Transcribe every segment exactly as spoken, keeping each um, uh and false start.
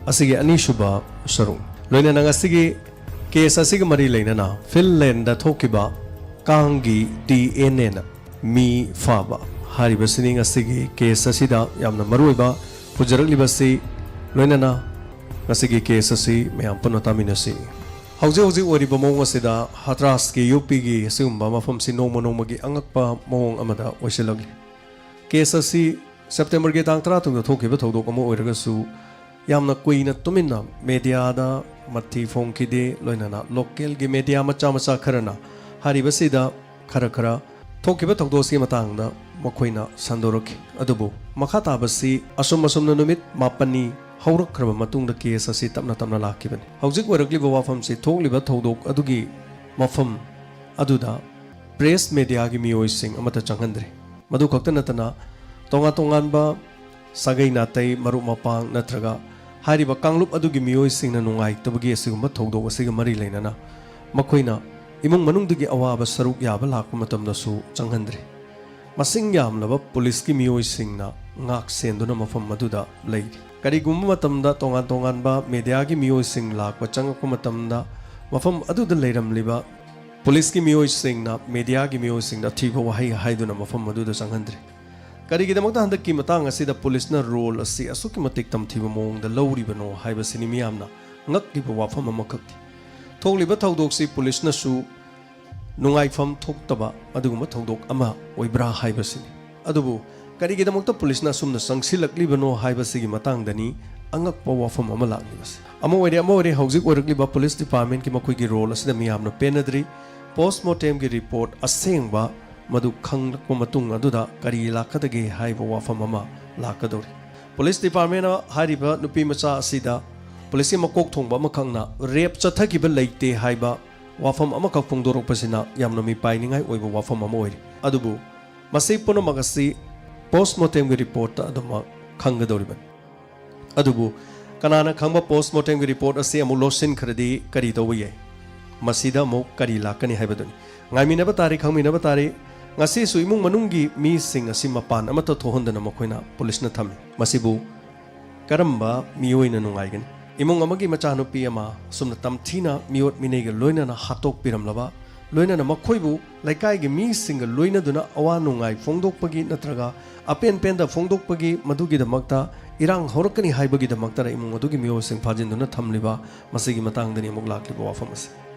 ꯑꯁꯤꯒꯤ ꯑꯅꯤꯁꯨꯕ ꯁꯔꯨꯛ꯫ ꯂꯣꯏꯅꯅ ꯉꯁꯤꯒꯤ ꯀꯦꯁ ꯑꯁꯤꯒ ꯃꯔꯤ ꯂꯩꯅꯅ ꯐꯤꯟꯂꯦꯟꯗ ꯊꯣꯛꯈꯤꯕ ꯀꯥꯡꯒꯤ ꯗꯤ ꯑꯦꯟ ꯑꯦꯅ ꯃꯤ ꯐꯥꯕ ꯍꯥꯏꯔꯤꯕꯁꯤꯅꯤ ꯉꯁꯤꯒꯤ ꯀꯦꯁ ꯑꯁꯤꯗ ꯌꯥꯝꯅ ꯃꯔꯨꯑꯣꯏꯕ ꯄꯨꯖꯔꯛꯂꯤꯕꯁꯤ꯫ ꯂꯣꯏꯅꯅ ꯉꯁꯤꯒꯤ ꯀꯦꯁ ꯑꯁꯤ ꯃꯌꯥꯝ ꯄꯨꯟꯅ ꯇꯥꯃꯤꯟꯅꯁꯤ꯫ ꯍꯧꯖꯤꯛ ꯍꯧꯖꯤꯛ ꯑꯣꯏꯔꯤꯕ ꯃꯑꯣꯡ ꯑꯁꯤꯗ ꯍꯇ꯭ꯔꯥꯁꯀꯤ ꯌꯨ ꯄꯤꯒꯤ ꯑꯁꯤꯒꯨꯝꯕ ꯃꯐꯝꯁꯤ ꯅꯣꯡꯃ ꯅꯣꯡꯃꯒꯤ ꯑꯉꯛꯄ ꯃꯑꯣꯡ ꯑꯃꯗ ꯑꯣꯏꯁꯤꯜꯂꯛꯂꯤ꯫ ꯀꯦꯁ ꯑꯁꯤ ꯁꯦꯞꯇꯦꯝꯕꯔꯒꯤ ꯇꯥꯡ ꯇꯔꯥꯇꯔꯨꯛꯇ ꯊꯣꯛꯈꯤꯕ ꯊꯧꯗꯣꯛ ꯑꯃ ꯑꯣꯏꯔꯒꯁꯨ, ꯌꯥꯝꯅ ꯀꯨꯏꯅ ꯇꯨꯃꯤꯟꯅ ꯃꯦꯗꯤꯌꯥꯗ ꯃꯊꯤ ꯐꯣꯡꯈꯤꯗꯦ꯫ ꯂꯣꯏꯅꯅ ꯂꯣꯀꯦꯜꯒꯤ ꯃꯦꯗꯤꯌꯥ ꯃꯆꯥ ꯃꯆꯥ ꯈꯔꯅ ꯍꯥꯏꯔꯤꯕꯁꯤꯗ ꯈꯔ ꯈꯔ ꯊꯣꯛꯈꯤꯕ ꯊꯧꯗꯣꯛ ꯑꯁꯤꯒꯤ ꯃꯇꯥꯡꯗ ꯃꯈꯣꯏꯅ ꯁꯟꯗꯣꯔꯛꯈꯤ꯫ ꯑꯗꯨꯕꯨ ꯃꯈꯥ ꯇꯥꯕꯁꯤ ꯑꯁꯨꯝ ꯑꯁꯨꯝꯅ ꯅꯨꯃꯤꯠ ꯃꯥꯄꯟꯅꯤ ꯍꯧꯔꯛꯈ꯭ꯔꯕ ꯃꯇꯨꯡꯗ ꯀꯦꯁ ꯑꯁꯤ ꯇꯞꯅ ꯇꯞꯅ ꯂꯥꯛꯈꯤꯕꯅꯤ꯫ ꯍꯧꯖꯤꯛ ꯑꯣꯏꯔꯛꯂꯤꯕ ꯋꯥꯐꯝꯁꯤ ꯊꯣꯛꯂꯤꯕ ꯊꯧꯗꯣꯛ ꯑꯗꯨꯒꯤ ꯃꯐꯝ ꯑꯗꯨꯗ ꯄ꯭ꯔꯦꯁ ꯃꯦꯗꯤꯌꯥꯒꯤ ꯃꯤꯑꯣꯏꯁꯤꯡ ꯑꯃꯠꯇ ꯆꯪꯍꯟꯗ꯭ꯔꯤ꯫ ꯃꯗꯨ ꯈꯛꯇ ꯅꯠꯇꯅ ꯇꯣꯉꯥꯟ ꯇꯣꯉꯥꯟꯕ ꯁꯥꯒꯩ ꯅꯥꯇꯩ, ꯃꯔꯨꯞ ꯃꯄꯥꯡ ꯅꯠꯇ꯭ꯔꯒ ꯍꯥꯏꯔꯤꯕ ꯀꯥꯡꯂꯨꯞ ꯑꯗꯨꯒꯤ ꯃꯤꯑꯣꯏꯁꯤꯡꯅ ꯅꯨꯡꯉꯥꯏꯇꯕꯒꯤ ꯑꯁꯤꯒꯨꯝꯕ ꯊꯧꯗꯣꯛ ꯑꯁꯤꯒ ꯃꯔꯤ ꯂꯩꯅꯅ ꯃꯈꯣꯏꯅ ꯏꯃꯨꯡ ꯃꯅꯨꯡꯗꯒꯤ ꯑꯋꯥꯕ ꯁꯔꯨꯛ ꯌꯥꯕ ꯂꯥꯛꯄ ꯃꯇꯝꯗꯁꯨ ꯆꯪꯍꯟꯗ꯭ꯔꯤ꯫ ꯃꯁꯤꯡ ꯌꯥꯝꯂꯕ ꯄꯨꯂꯤꯁꯀꯤ ꯃꯤꯑꯣꯏꯁꯤꯡꯅ ꯉꯥꯛ ꯁꯦꯟꯗꯨꯅ ꯃꯐꯝ ꯑꯗꯨꯗ ꯂꯩꯔꯤ꯫ ꯀꯔꯤꯒꯨꯝꯕ ꯃꯇꯝꯗ ꯇꯣꯉꯥꯟ ꯇꯣꯉꯥꯟꯕ ꯃꯦꯗꯤꯌꯥꯒꯤ ꯃꯤꯑꯣꯏꯁꯤꯡ ꯂꯥꯛꯄ ꯆꯪꯉꯛꯄ ꯃꯇꯝꯗ ꯃꯐꯝ ꯑꯗꯨꯗ ꯂꯩꯔꯝꯂꯤꯕ ꯄꯨꯂꯤꯁꯀꯤ ꯃꯤꯑꯣꯏꯁꯤꯡꯅ ꯃꯦꯗꯤꯌꯥꯒꯤ ꯃꯤꯑꯣꯏꯁꯤꯡꯗ ꯑꯊꯤꯕ ꯋꯥꯍꯩ ꯍꯥꯏꯗꯨꯅ ꯃꯐꯝ ꯑꯗꯨꯗ ꯆꯪꯍꯟꯗ꯭ꯔꯤ꯫ ꯀꯔꯤꯒꯤꯗꯃꯛꯇ ꯍꯟꯗꯛꯀꯤ ꯃꯇꯥꯡ ꯑꯁꯤꯗ ꯄꯨꯂꯤꯁꯅ ꯔꯣꯜ ꯑꯁꯤ ꯑꯁꯨꯛꯀꯤ ꯃꯇꯤꯛ ꯇꯝꯊꯤꯕ ꯃꯑꯣꯡꯗ ꯂꯧꯔꯤꯕꯅꯣ ꯍꯥꯏꯕꯁꯤꯅꯤ ꯃꯤꯌꯥꯝꯅ ꯉꯛꯂꯤꯕ ꯋꯥꯐꯝ ꯑꯃꯈꯛꯇꯤ꯫ ꯊꯣꯛꯂꯤꯕ ꯊꯧꯗꯣꯛꯁꯤ ꯄꯨꯂꯤꯁꯅꯁꯨ ꯅꯨꯡꯉꯥꯏꯐꯝ ꯊꯣꯛꯇꯕ ꯑꯗꯨꯒꯨꯝꯕ ꯊꯧꯗꯣꯛ ꯑꯃ ꯑꯣꯏꯕ꯭ꯔꯥ ꯍꯥꯏꯕꯁꯤꯅꯤ꯫ ꯑꯗꯨꯕꯨ ꯀꯔꯤꯒꯤꯗꯃꯛꯇ ꯄꯨꯂꯤꯁꯅ ꯑꯁꯨꯝꯅ ꯆꯪꯁꯤꯜꯂꯛꯂꯤꯕꯅꯣ ꯍꯥꯏꯕꯁꯤꯒꯤ ꯃꯇꯥꯡꯗꯅꯤ ꯑꯉꯛꯄ ꯋꯥꯐꯝ ꯑꯃ ꯂꯥꯛꯂꯤꯕꯁꯤ꯫ ꯑꯃ ꯑꯣꯏꯔꯦ, ꯑꯃ ꯑꯣꯏꯔꯦ, ꯍꯧꯖꯤꯛ ꯑꯣꯏꯔꯛꯂꯤꯕ ꯄꯨꯂꯤꯁ ꯗꯤꯄꯥꯔꯠꯃꯦꯟꯠꯀꯤ ꯃꯈꯣꯏꯒꯤ ꯔꯣꯜ ꯑꯁꯤꯗ ꯃꯤꯌꯥꯝꯅ ꯄꯦꯟꯅꯗ꯭ꯔꯤ꯫ ꯄꯣꯁꯃꯣꯔꯇꯦꯝꯒꯤ ꯔꯤꯄꯣꯔꯠ ꯑꯁꯦꯡꯕ ꯃꯗꯨ ꯈꯪꯂꯛꯄ ꯃꯇꯨꯡ ꯑꯗꯨꯗ ꯀꯔꯤ ꯂꯥꯛꯀꯗꯒꯦ ꯍꯥꯏꯕ ꯋꯥꯐꯝ ꯑꯃ ꯂꯥꯛꯀꯗꯧꯔꯤ꯫ ꯄꯨꯂꯤꯁ ꯗꯤꯄꯥꯔꯠꯃꯦꯟꯠꯅ ꯍꯥꯏꯔꯤꯕ ꯅꯨꯄꯤ ꯃꯆꯥ ꯑꯁꯤꯗ ꯄꯨꯂꯤꯁꯀꯤ ꯃꯀꯣꯛ ꯊꯣꯡꯕ ꯑꯃꯈꯛꯅ ꯔꯦꯞ ꯆꯠꯊꯈꯤꯕ ꯂꯩꯇꯦ ꯍꯥꯏꯕ ꯋꯥꯐꯝ ꯑꯃꯈꯛ ꯐꯣꯡꯗꯣꯔꯛꯄꯁꯤꯅ ꯌꯥꯝꯅ ꯃꯤꯄꯥꯏꯅꯤꯡꯉꯥꯏ ꯑꯣꯏꯕ ꯋꯥꯐꯝ ꯑꯃ ꯑꯣꯏꯔꯤ꯫ ꯑꯗꯨꯕꯨ ꯃꯁꯤ ꯄꯨꯝꯅꯃꯛ ꯑꯁꯤ ꯄꯣꯁꯃꯣꯔꯇꯦꯝꯒꯤ ꯔꯤꯄꯣꯔꯠꯇ ꯑꯗꯨꯃꯛ ꯈꯪꯒꯗꯧꯔꯤꯕꯅꯤ꯫ ꯑꯗꯨꯕꯨ ꯀꯅꯥꯅ ꯈꯪꯕ, ꯄꯣꯁꯃꯣꯔꯇꯦꯝꯒꯤ ꯔꯤꯄꯣꯔꯠ ꯑꯁꯤ ꯑꯃꯨꯛ ꯂꯣꯠꯁꯤꯟꯈ꯭ꯔꯗꯤ ꯀꯔꯤ ꯇꯧꯕ ꯌꯥꯏ? ꯃꯁꯤꯗ ꯑꯃꯨꯛ ꯀꯔꯤ ꯂꯥꯛꯀꯅꯤ ꯍꯥꯏꯕꯗꯨꯅꯤ꯫ ꯉꯥꯏꯃꯤꯟꯅꯕ ꯇꯥꯔꯤ, ꯈꯪꯃꯤꯟꯅꯕ ꯇꯥꯔꯤ꯫ ꯉꯁꯤꯁꯨ ꯏꯃꯨꯡ ꯃꯅꯨꯡꯒꯤ ꯃꯤꯁꯤꯡ ꯑꯁꯤ ꯃꯄꯥꯟ ꯑꯃꯠꯇ ꯊꯣꯛꯍꯟꯗꯅ ꯃꯈꯣꯏꯅ ꯄꯨꯂꯤꯁꯅ ꯊꯝꯃꯤ꯫ ꯃꯁꯤꯕꯨ ꯀꯔꯝꯕ ꯃꯤꯑꯣꯏꯅ ꯅꯨꯡꯉꯥꯏꯒꯅꯤ? ꯏꯃꯨꯡ ꯑꯃꯒꯤ ꯃꯆꯥꯅꯨꯄꯤ ꯑꯃ ꯑꯁꯨꯝꯅ ꯇꯝꯊꯤꯅ ꯃꯤꯑꯣꯠ ꯃꯤꯅꯩꯒ ꯂꯣꯏꯅꯅ ꯍꯥꯠꯇꯣꯛꯄꯤꯔꯝꯂꯕ, ꯂꯣꯏꯅꯅ ꯃꯈꯣꯏꯕꯨ ꯂꯩꯀꯥꯏꯒꯤ ꯃꯤꯁꯤꯡꯒ ꯂꯣꯏꯅꯗꯨꯅ ꯑꯋꯥ ꯅꯨꯡꯉꯥꯏ ꯐꯣꯡꯗꯣꯛꯄꯒꯤ ꯅꯠꯇ꯭ꯔꯒ ꯑꯄꯦꯟ ꯄꯦꯟꯗ ꯐꯣꯡꯗꯣꯛꯄꯒꯤ ꯃꯗꯨꯒꯤꯗꯃꯛꯇ ꯏꯔꯥꯡ ꯍꯧꯔꯛꯀꯅꯤ ꯍꯥꯏꯕꯒꯤꯗꯃꯛꯇ ꯏꯃꯨꯡ ꯑꯗꯨꯒꯤ ꯃꯤꯑꯣꯏꯁꯤꯡ ꯐꯥꯖꯤꯟꯗꯨꯅ ꯊꯝꯂꯤꯕ, ꯃꯁꯤꯒꯤ ꯃꯇꯥꯡꯗꯅꯤ ꯑꯃꯨꯛ ꯂꯥꯛꯂꯤꯕ ꯋꯥꯐꯝ ꯑꯁꯤ꯫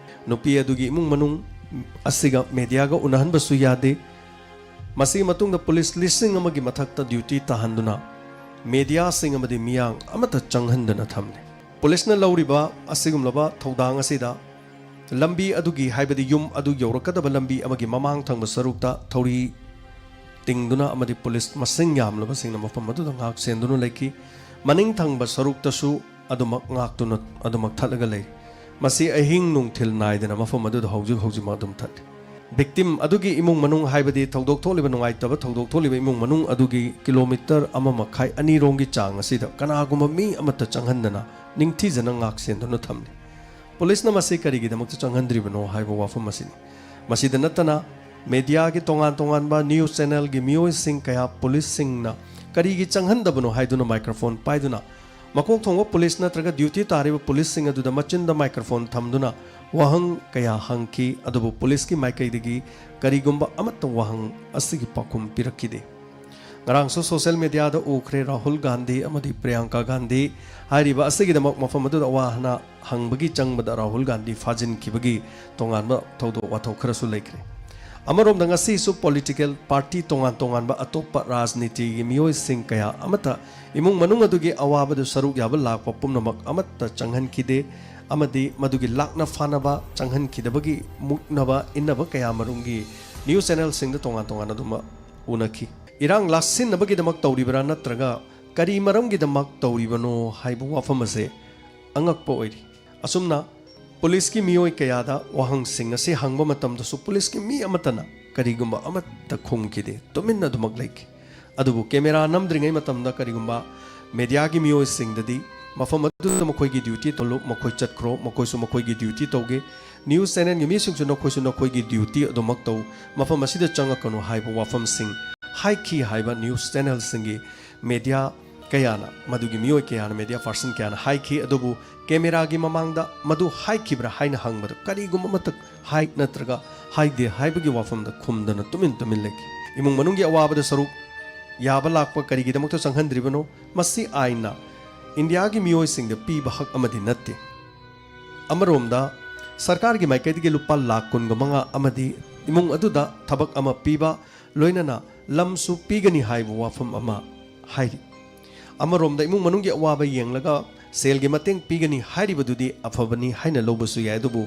ꯅꯨꯄꯤ ꯑꯗꯨꯒꯤ ꯏꯃꯨꯡ ꯃꯅꯨꯡ ꯑꯁꯤꯒ ꯃꯦꯗꯤꯌꯥꯒ ꯎꯅꯍꯟꯕꯁꯨ ꯌꯥꯗꯦ꯫ ꯃꯁꯤꯒꯤ ꯃꯇꯨꯡꯗ ꯄꯨꯂꯤꯁ ꯂꯤꯁꯤꯡ ꯑꯃꯒꯤ ꯃꯊꯛꯇ ꯗ꯭ꯌꯨꯇꯤ ꯇꯥꯍꯟꯗꯨꯅ ꯃꯦꯗꯤꯌꯥꯁꯤꯡ ꯑꯃꯗꯤ ꯃꯤꯌꯥꯝ ꯑꯃꯠꯇ ꯆꯪꯍꯟꯗꯅ ꯊꯝꯂꯤ꯫ ꯄꯨꯂꯤꯁꯅ ꯂꯧꯔꯤꯕ ꯑꯁꯤꯒꯨꯝꯂꯕ ꯊꯧꯗꯥꯡ ꯑꯁꯤꯗ ꯂꯝꯕꯤ ꯑꯗꯨꯒꯤ, ꯍꯥꯏꯕꯗꯤ ꯌꯨꯝ ꯑꯗꯨ ꯌꯧꯔꯛꯀꯗꯕ ꯂꯝꯕꯤ ꯑꯃꯒꯤ ꯃꯃꯥꯡ ꯊꯪꯕ ꯁꯔꯨꯛꯇ ꯊꯧꯔꯤ ꯇꯤꯡꯗꯨꯅ ꯑꯃꯗꯤ ꯄꯨꯂꯤꯁ ꯃꯁꯤꯡ ꯌꯥꯝꯂꯕꯁꯤꯡꯅ ꯃꯐꯝ ꯑꯗꯨꯗ ꯉꯥꯛ ꯁꯦꯟꯗꯨꯅ ꯂꯩꯈꯤ꯫ ꯃꯅꯤꯡ ꯊꯪꯕ ꯁꯔꯨꯛꯇꯁꯨ ꯑꯗꯨꯃꯛ ꯉꯥꯛꯇꯨꯅ ꯑꯗꯨꯃꯛ ꯊꯠꯂꯒ ꯂꯩ꯫ ꯃꯁꯤ ꯑꯍꯤꯡ ꯅꯨꯡꯊꯤꯜ ꯅꯥꯏꯗꯅ ꯃꯐꯝ ꯑꯗꯨꯗ ꯍꯧꯖꯤꯛ ꯍꯧꯖꯤꯛꯃꯛ ꯑꯗꯨꯝ ꯊꯠꯂꯤ꯫ ꯚꯤꯛꯇꯤꯝ ꯑꯗꯨꯒꯤ ꯏꯃꯨꯡ ꯃꯅꯨꯡ, ꯍꯥꯏꯕꯗꯤ ꯊꯧꯗꯣꯛ ꯊꯣꯛꯂꯤꯕ, ꯅꯨꯡꯉꯥꯏꯇꯕ ꯊꯧꯗꯣꯛ ꯊꯣꯛꯂꯤꯕ ꯏꯃꯨꯡ ꯃꯅꯨꯡ ꯑꯗꯨꯒꯤ ꯀꯤꯂꯣꯃꯤꯇꯔ ꯑꯃ ꯃꯈꯥꯏ, ꯑꯅꯤꯔꯣꯝꯒꯤ ꯆꯥꯡ ꯑꯁꯤꯗ ꯀꯅꯥꯒꯨꯝꯕ ꯃꯤ ꯑꯃꯠꯇ ꯆꯪꯍꯟꯗꯅ ꯅꯤꯡꯊꯤꯖꯅ ꯉꯥꯛ ꯁꯦꯟꯗꯨꯅ ꯊꯝꯂꯤ꯫ ꯄꯨꯂꯤꯁꯅ ꯃꯁꯤ ꯀꯔꯤꯒꯤꯗꯃꯛꯇ ꯆꯪꯍꯟꯗ꯭ꯔꯤꯕꯅꯣ ꯍꯥꯏꯕ ꯋꯥꯐꯝ ꯑꯁꯤꯅꯤ꯫ ꯃꯁꯤꯗ ꯅꯠꯇꯅ ꯃꯦꯗꯤꯌꯥꯒꯤ ꯇꯣꯉꯥꯟ ꯇꯣꯉꯥꯟꯕ ꯅ꯭ꯌꯨꯁ ꯆꯦꯅꯦꯜꯒꯤ ꯃꯤꯑꯣꯏꯁꯤꯡ ꯀꯌꯥ ꯄꯨꯂꯤꯁꯁꯤꯡꯅ ꯀꯔꯤꯒꯤ ꯆꯪꯍꯟꯗꯕꯅꯣ ꯍꯥꯏꯗꯨꯅ ꯃꯥꯏꯀ꯭ꯔꯣꯐꯣꯟ ꯄꯥꯏꯗꯨꯅ ꯃꯀꯣꯛ ꯊꯣꯡꯕ ꯄꯨꯂꯤꯁ ꯅꯠꯇ꯭ꯔꯒ ꯗ꯭ꯌꯨꯇꯤ ꯇꯥꯔꯤꯕ ꯄꯨꯂꯤꯁꯁꯤꯡ ꯑꯗꯨꯗ ꯃꯆꯤꯟꯗ ꯃꯥꯏꯀ꯭ꯔꯣꯐꯣꯟ ꯊꯝꯗꯨꯅ ꯋꯥꯍꯪ ꯀꯌꯥ ꯍꯪꯈꯤ, ꯑꯗꯨꯕꯨ ꯄꯨꯂꯤꯁꯀꯤ ꯃꯥꯏꯀꯩꯗꯒꯤ ꯀꯔꯤꯒꯨꯝꯕ ꯑꯃꯠꯇ ꯋꯥꯍꯪ ꯑꯁꯤꯒꯤ ꯄꯥꯎꯈꯨꯝ ꯄꯤꯔꯛꯈꯤꯗꯦ꯫ ꯉꯔꯥꯡꯁꯨ ꯁꯣꯁꯤꯌꯦꯜ ꯃꯦꯗꯤꯌꯥꯗ ꯎꯈ꯭ꯔꯦ, ꯔꯥꯍꯨꯜ ꯒꯥꯟꯙꯤ ꯑꯃꯗꯤ ꯄ꯭ꯔꯤꯌꯥꯡꯀꯥ ꯒꯥꯟꯙꯤ ꯍꯥꯏꯔꯤꯕ ꯑꯁꯤꯒꯤꯗꯃꯛ ꯃꯐꯝ ꯑꯗꯨꯗ ꯋꯥ ꯍꯪꯕꯒꯤ ꯆꯪꯕꯗ ꯔꯥꯍꯨꯜ ꯒꯥꯟꯙꯤ ꯐꯥꯖꯤꯟꯈꯤꯕꯒꯤ ꯇꯣꯉꯥꯟꯕ ꯊꯧꯗꯣꯛ ꯋꯥꯊꯣꯛ ꯈꯔꯁꯨ ꯂꯩꯈ꯭ꯔꯦ꯫ ꯑꯃꯔꯣꯝꯗ ꯉꯁꯤꯁꯨ ꯄꯣꯂꯤꯇꯤꯀꯦꯜ ꯄꯥꯔꯇꯤ ꯇꯣꯉꯥꯟ ꯇꯣꯉꯥꯟꯕ ꯑꯇꯣꯞꯄ ꯔꯥꯖꯅꯤꯇꯤꯒꯤ ꯃꯤꯑꯣꯏꯁꯤꯡ ꯀꯌꯥ ꯑꯃꯠꯇ ꯏꯃꯨꯡ ꯃꯅꯨꯡ ꯑꯗꯨꯒꯤ ꯑꯋꯥꯕꯗ ꯁꯔꯨꯛ ꯌꯥꯕ ꯂꯥꯛꯄ ꯄꯨꯝꯅꯃꯛ ꯑꯃꯠꯇ ꯆꯪꯍꯟꯈꯤꯗꯦ ꯑꯃꯗꯤ ꯃꯗꯨꯒꯤ ꯂꯥꯛꯅ ꯐꯥꯅꯕ ꯆꯪꯍꯟꯈꯤꯗꯕꯒꯤ ꯃꯨꯛꯅꯕ ꯏꯟꯅꯕ ꯀꯌꯥ ꯃꯔꯨꯝꯒꯤ ꯅ꯭ꯌꯨꯁ ꯆꯦꯅꯦꯜꯁꯤꯡꯗ ꯇꯣꯉꯥꯟ ꯇꯣꯉꯥꯟꯅ ꯑꯗꯨꯃꯛ ꯎꯅꯈꯤ꯫ ꯏꯔꯥꯡ ꯂꯥꯛꯁꯤꯟꯅꯕꯒꯤꯗꯃꯛ ꯇꯧꯔꯤꯕ꯭ꯔꯥ ꯅꯠꯇ꯭ꯔꯒ ꯀꯔꯤ ꯃꯔꯝꯒꯤꯗꯃꯛ ꯇꯧꯔꯤꯕꯅꯣ ꯍꯥꯏꯕ ꯋꯥꯐꯝ ꯑꯁꯦ ꯑꯉꯛꯄ ꯑꯣꯏꯔꯤ꯫ ꯑꯁꯨꯝꯅ ꯄꯨꯂꯤꯁꯀꯤ ꯃꯤꯑꯣꯏ ꯀꯌꯥꯗ ꯋꯥꯍꯪꯁꯤꯡ ꯑꯁꯤ ꯍꯪꯕ ꯃꯇꯝꯗꯁꯨ ꯄꯨꯂꯤꯁꯀꯤ ꯃꯤ ꯑꯃꯠꯇꯅ ꯀꯔꯤꯒꯨꯝꯕ ꯑꯃꯠꯇ ꯈꯨꯝꯈꯤꯗꯦ, ꯇꯨꯃꯤꯟꯅ ꯑꯗꯨꯃꯛ ꯂꯩꯈꯤ꯫ ꯑꯗꯨꯕꯨ ꯀꯦꯃꯦꯔꯥ ꯅꯝꯗ꯭ꯔꯤꯉꯩ ꯃꯇꯝꯗ ꯀꯔꯤꯒꯨꯝꯕ ꯃꯦꯗꯤꯌꯥꯒꯤ ꯃꯤꯑꯣꯏꯁꯤꯡꯗꯗꯤ ꯃꯐꯝ ꯑꯗꯨꯗ ꯃꯈꯣꯏꯒꯤ ꯗ꯭ꯌꯨꯇꯤ ꯇꯧꯂꯨ, ꯃꯈꯣꯏ ꯆꯠꯈ꯭ꯔꯣ, ꯃꯈꯣꯏꯁꯨ ꯃꯈꯣꯏꯒꯤ ꯗ꯭ꯌꯨꯇꯤ ꯇꯧꯒꯦ, ꯅ꯭ꯌꯨꯁ ꯆꯦꯅꯦꯜꯒꯤ ꯃꯤꯁꯤꯡꯁꯨ ꯅꯈꯣꯏꯁꯨ ꯅꯈꯣꯏꯒꯤ ꯗ꯭ꯌꯨꯇꯤ ꯑꯗꯨꯃꯛ ꯇꯧ, ꯃꯐꯝ ꯑꯁꯤꯗ ꯆꯪꯉꯛꯀꯅꯨ ꯍꯥꯏꯕ ꯋꯥꯐꯝꯁꯤꯡ ꯍꯥꯏꯈꯤ ꯍꯥꯏꯕ ꯅ꯭ꯌꯨꯁ ꯆꯦꯅꯦꯜꯁꯤꯡꯒꯤ ꯃꯦꯗꯤꯌꯥ ꯀꯌꯥꯅ, ꯃꯗꯨꯒꯤ ꯃꯤꯑꯣꯏ ꯀꯌꯥꯅ, ꯃꯦꯗꯤꯌꯥ ꯄꯥꯔꯁꯟ ꯀꯌꯥꯅ ꯍꯥꯏꯈꯤ꯫ ꯑꯗꯨꯕꯨ ꯀꯦꯃꯦꯔꯥꯒꯤ ꯃꯃꯥꯡꯗ ꯃꯗꯨ ꯍꯥꯏꯈꯤꯕ꯭ꯔꯥ ꯍꯥꯏꯅ ꯍꯪꯕꯗ ꯀꯔꯤꯒꯨꯝꯕ ꯑꯃꯠꯇ ꯍꯥꯏ ꯅꯠꯇ꯭ꯔꯒ ꯍꯥꯏꯗꯦ ꯍꯥꯏꯕꯒꯤ ꯋꯥꯐꯝꯗ ꯈꯨꯝꯗꯅ ꯇꯨꯃꯤꯟ ꯇꯨꯃꯤꯟ ꯂꯩꯈꯤ꯫ ꯏꯃꯨꯡ ꯃꯅꯨꯡꯒꯤ ꯑꯋꯥꯕꯗ ꯁꯔꯨꯛ ꯌꯥꯕ ꯂꯥꯛꯄ ꯀꯔꯤꯒꯤꯗꯃꯛꯇ ꯆꯪꯍꯟꯗ꯭ꯔꯤꯕꯅꯣ? ꯃꯁꯤ ꯑꯥꯏꯟꯅ ꯏꯟꯗꯤꯌꯥꯒꯤ ꯃꯤꯑꯣꯏꯁꯤꯡꯗ ꯄꯤꯕ ꯍꯛ ꯑꯃꯗꯤ ꯅꯠꯇꯦ꯫ ꯑꯃꯔꯣꯝꯗ ꯁꯔꯀꯥꯔꯒꯤ ꯃꯥꯏꯀꯩꯗꯒꯤ ꯂꯨꯄꯥ ꯂꯥꯈ ꯀꯨꯟꯒ ꯃꯉꯥ ꯑꯃꯗꯤ ꯏꯃꯨꯡ ꯑꯗꯨꯗ ꯊꯕꯛ ꯑꯃ ꯄꯤꯕ, ꯂꯣꯏꯅꯅ ꯂꯝꯁꯨ ꯄꯤꯒꯅꯤ ꯍꯥꯏꯕ ꯋꯥꯐꯝ ꯑꯃ ꯍꯥꯏꯔꯤ꯫ ꯑꯃꯔꯣꯝꯗ ꯏꯃꯨꯡ ꯃꯅꯨꯡꯒꯤ ꯑꯋꯥꯕ ꯌꯦꯡꯂꯒ ꯁꯦꯜꯒꯤ ꯃꯇꯦꯡ ꯄꯤꯒꯅꯤ ꯍꯥꯏꯔꯤꯕꯗꯨꯗꯤ ꯑꯐꯕꯅꯤ ꯍꯥꯏꯅ ꯂꯧꯕꯁꯨ ꯌꯥꯏ, ꯑꯗꯨꯕꯨ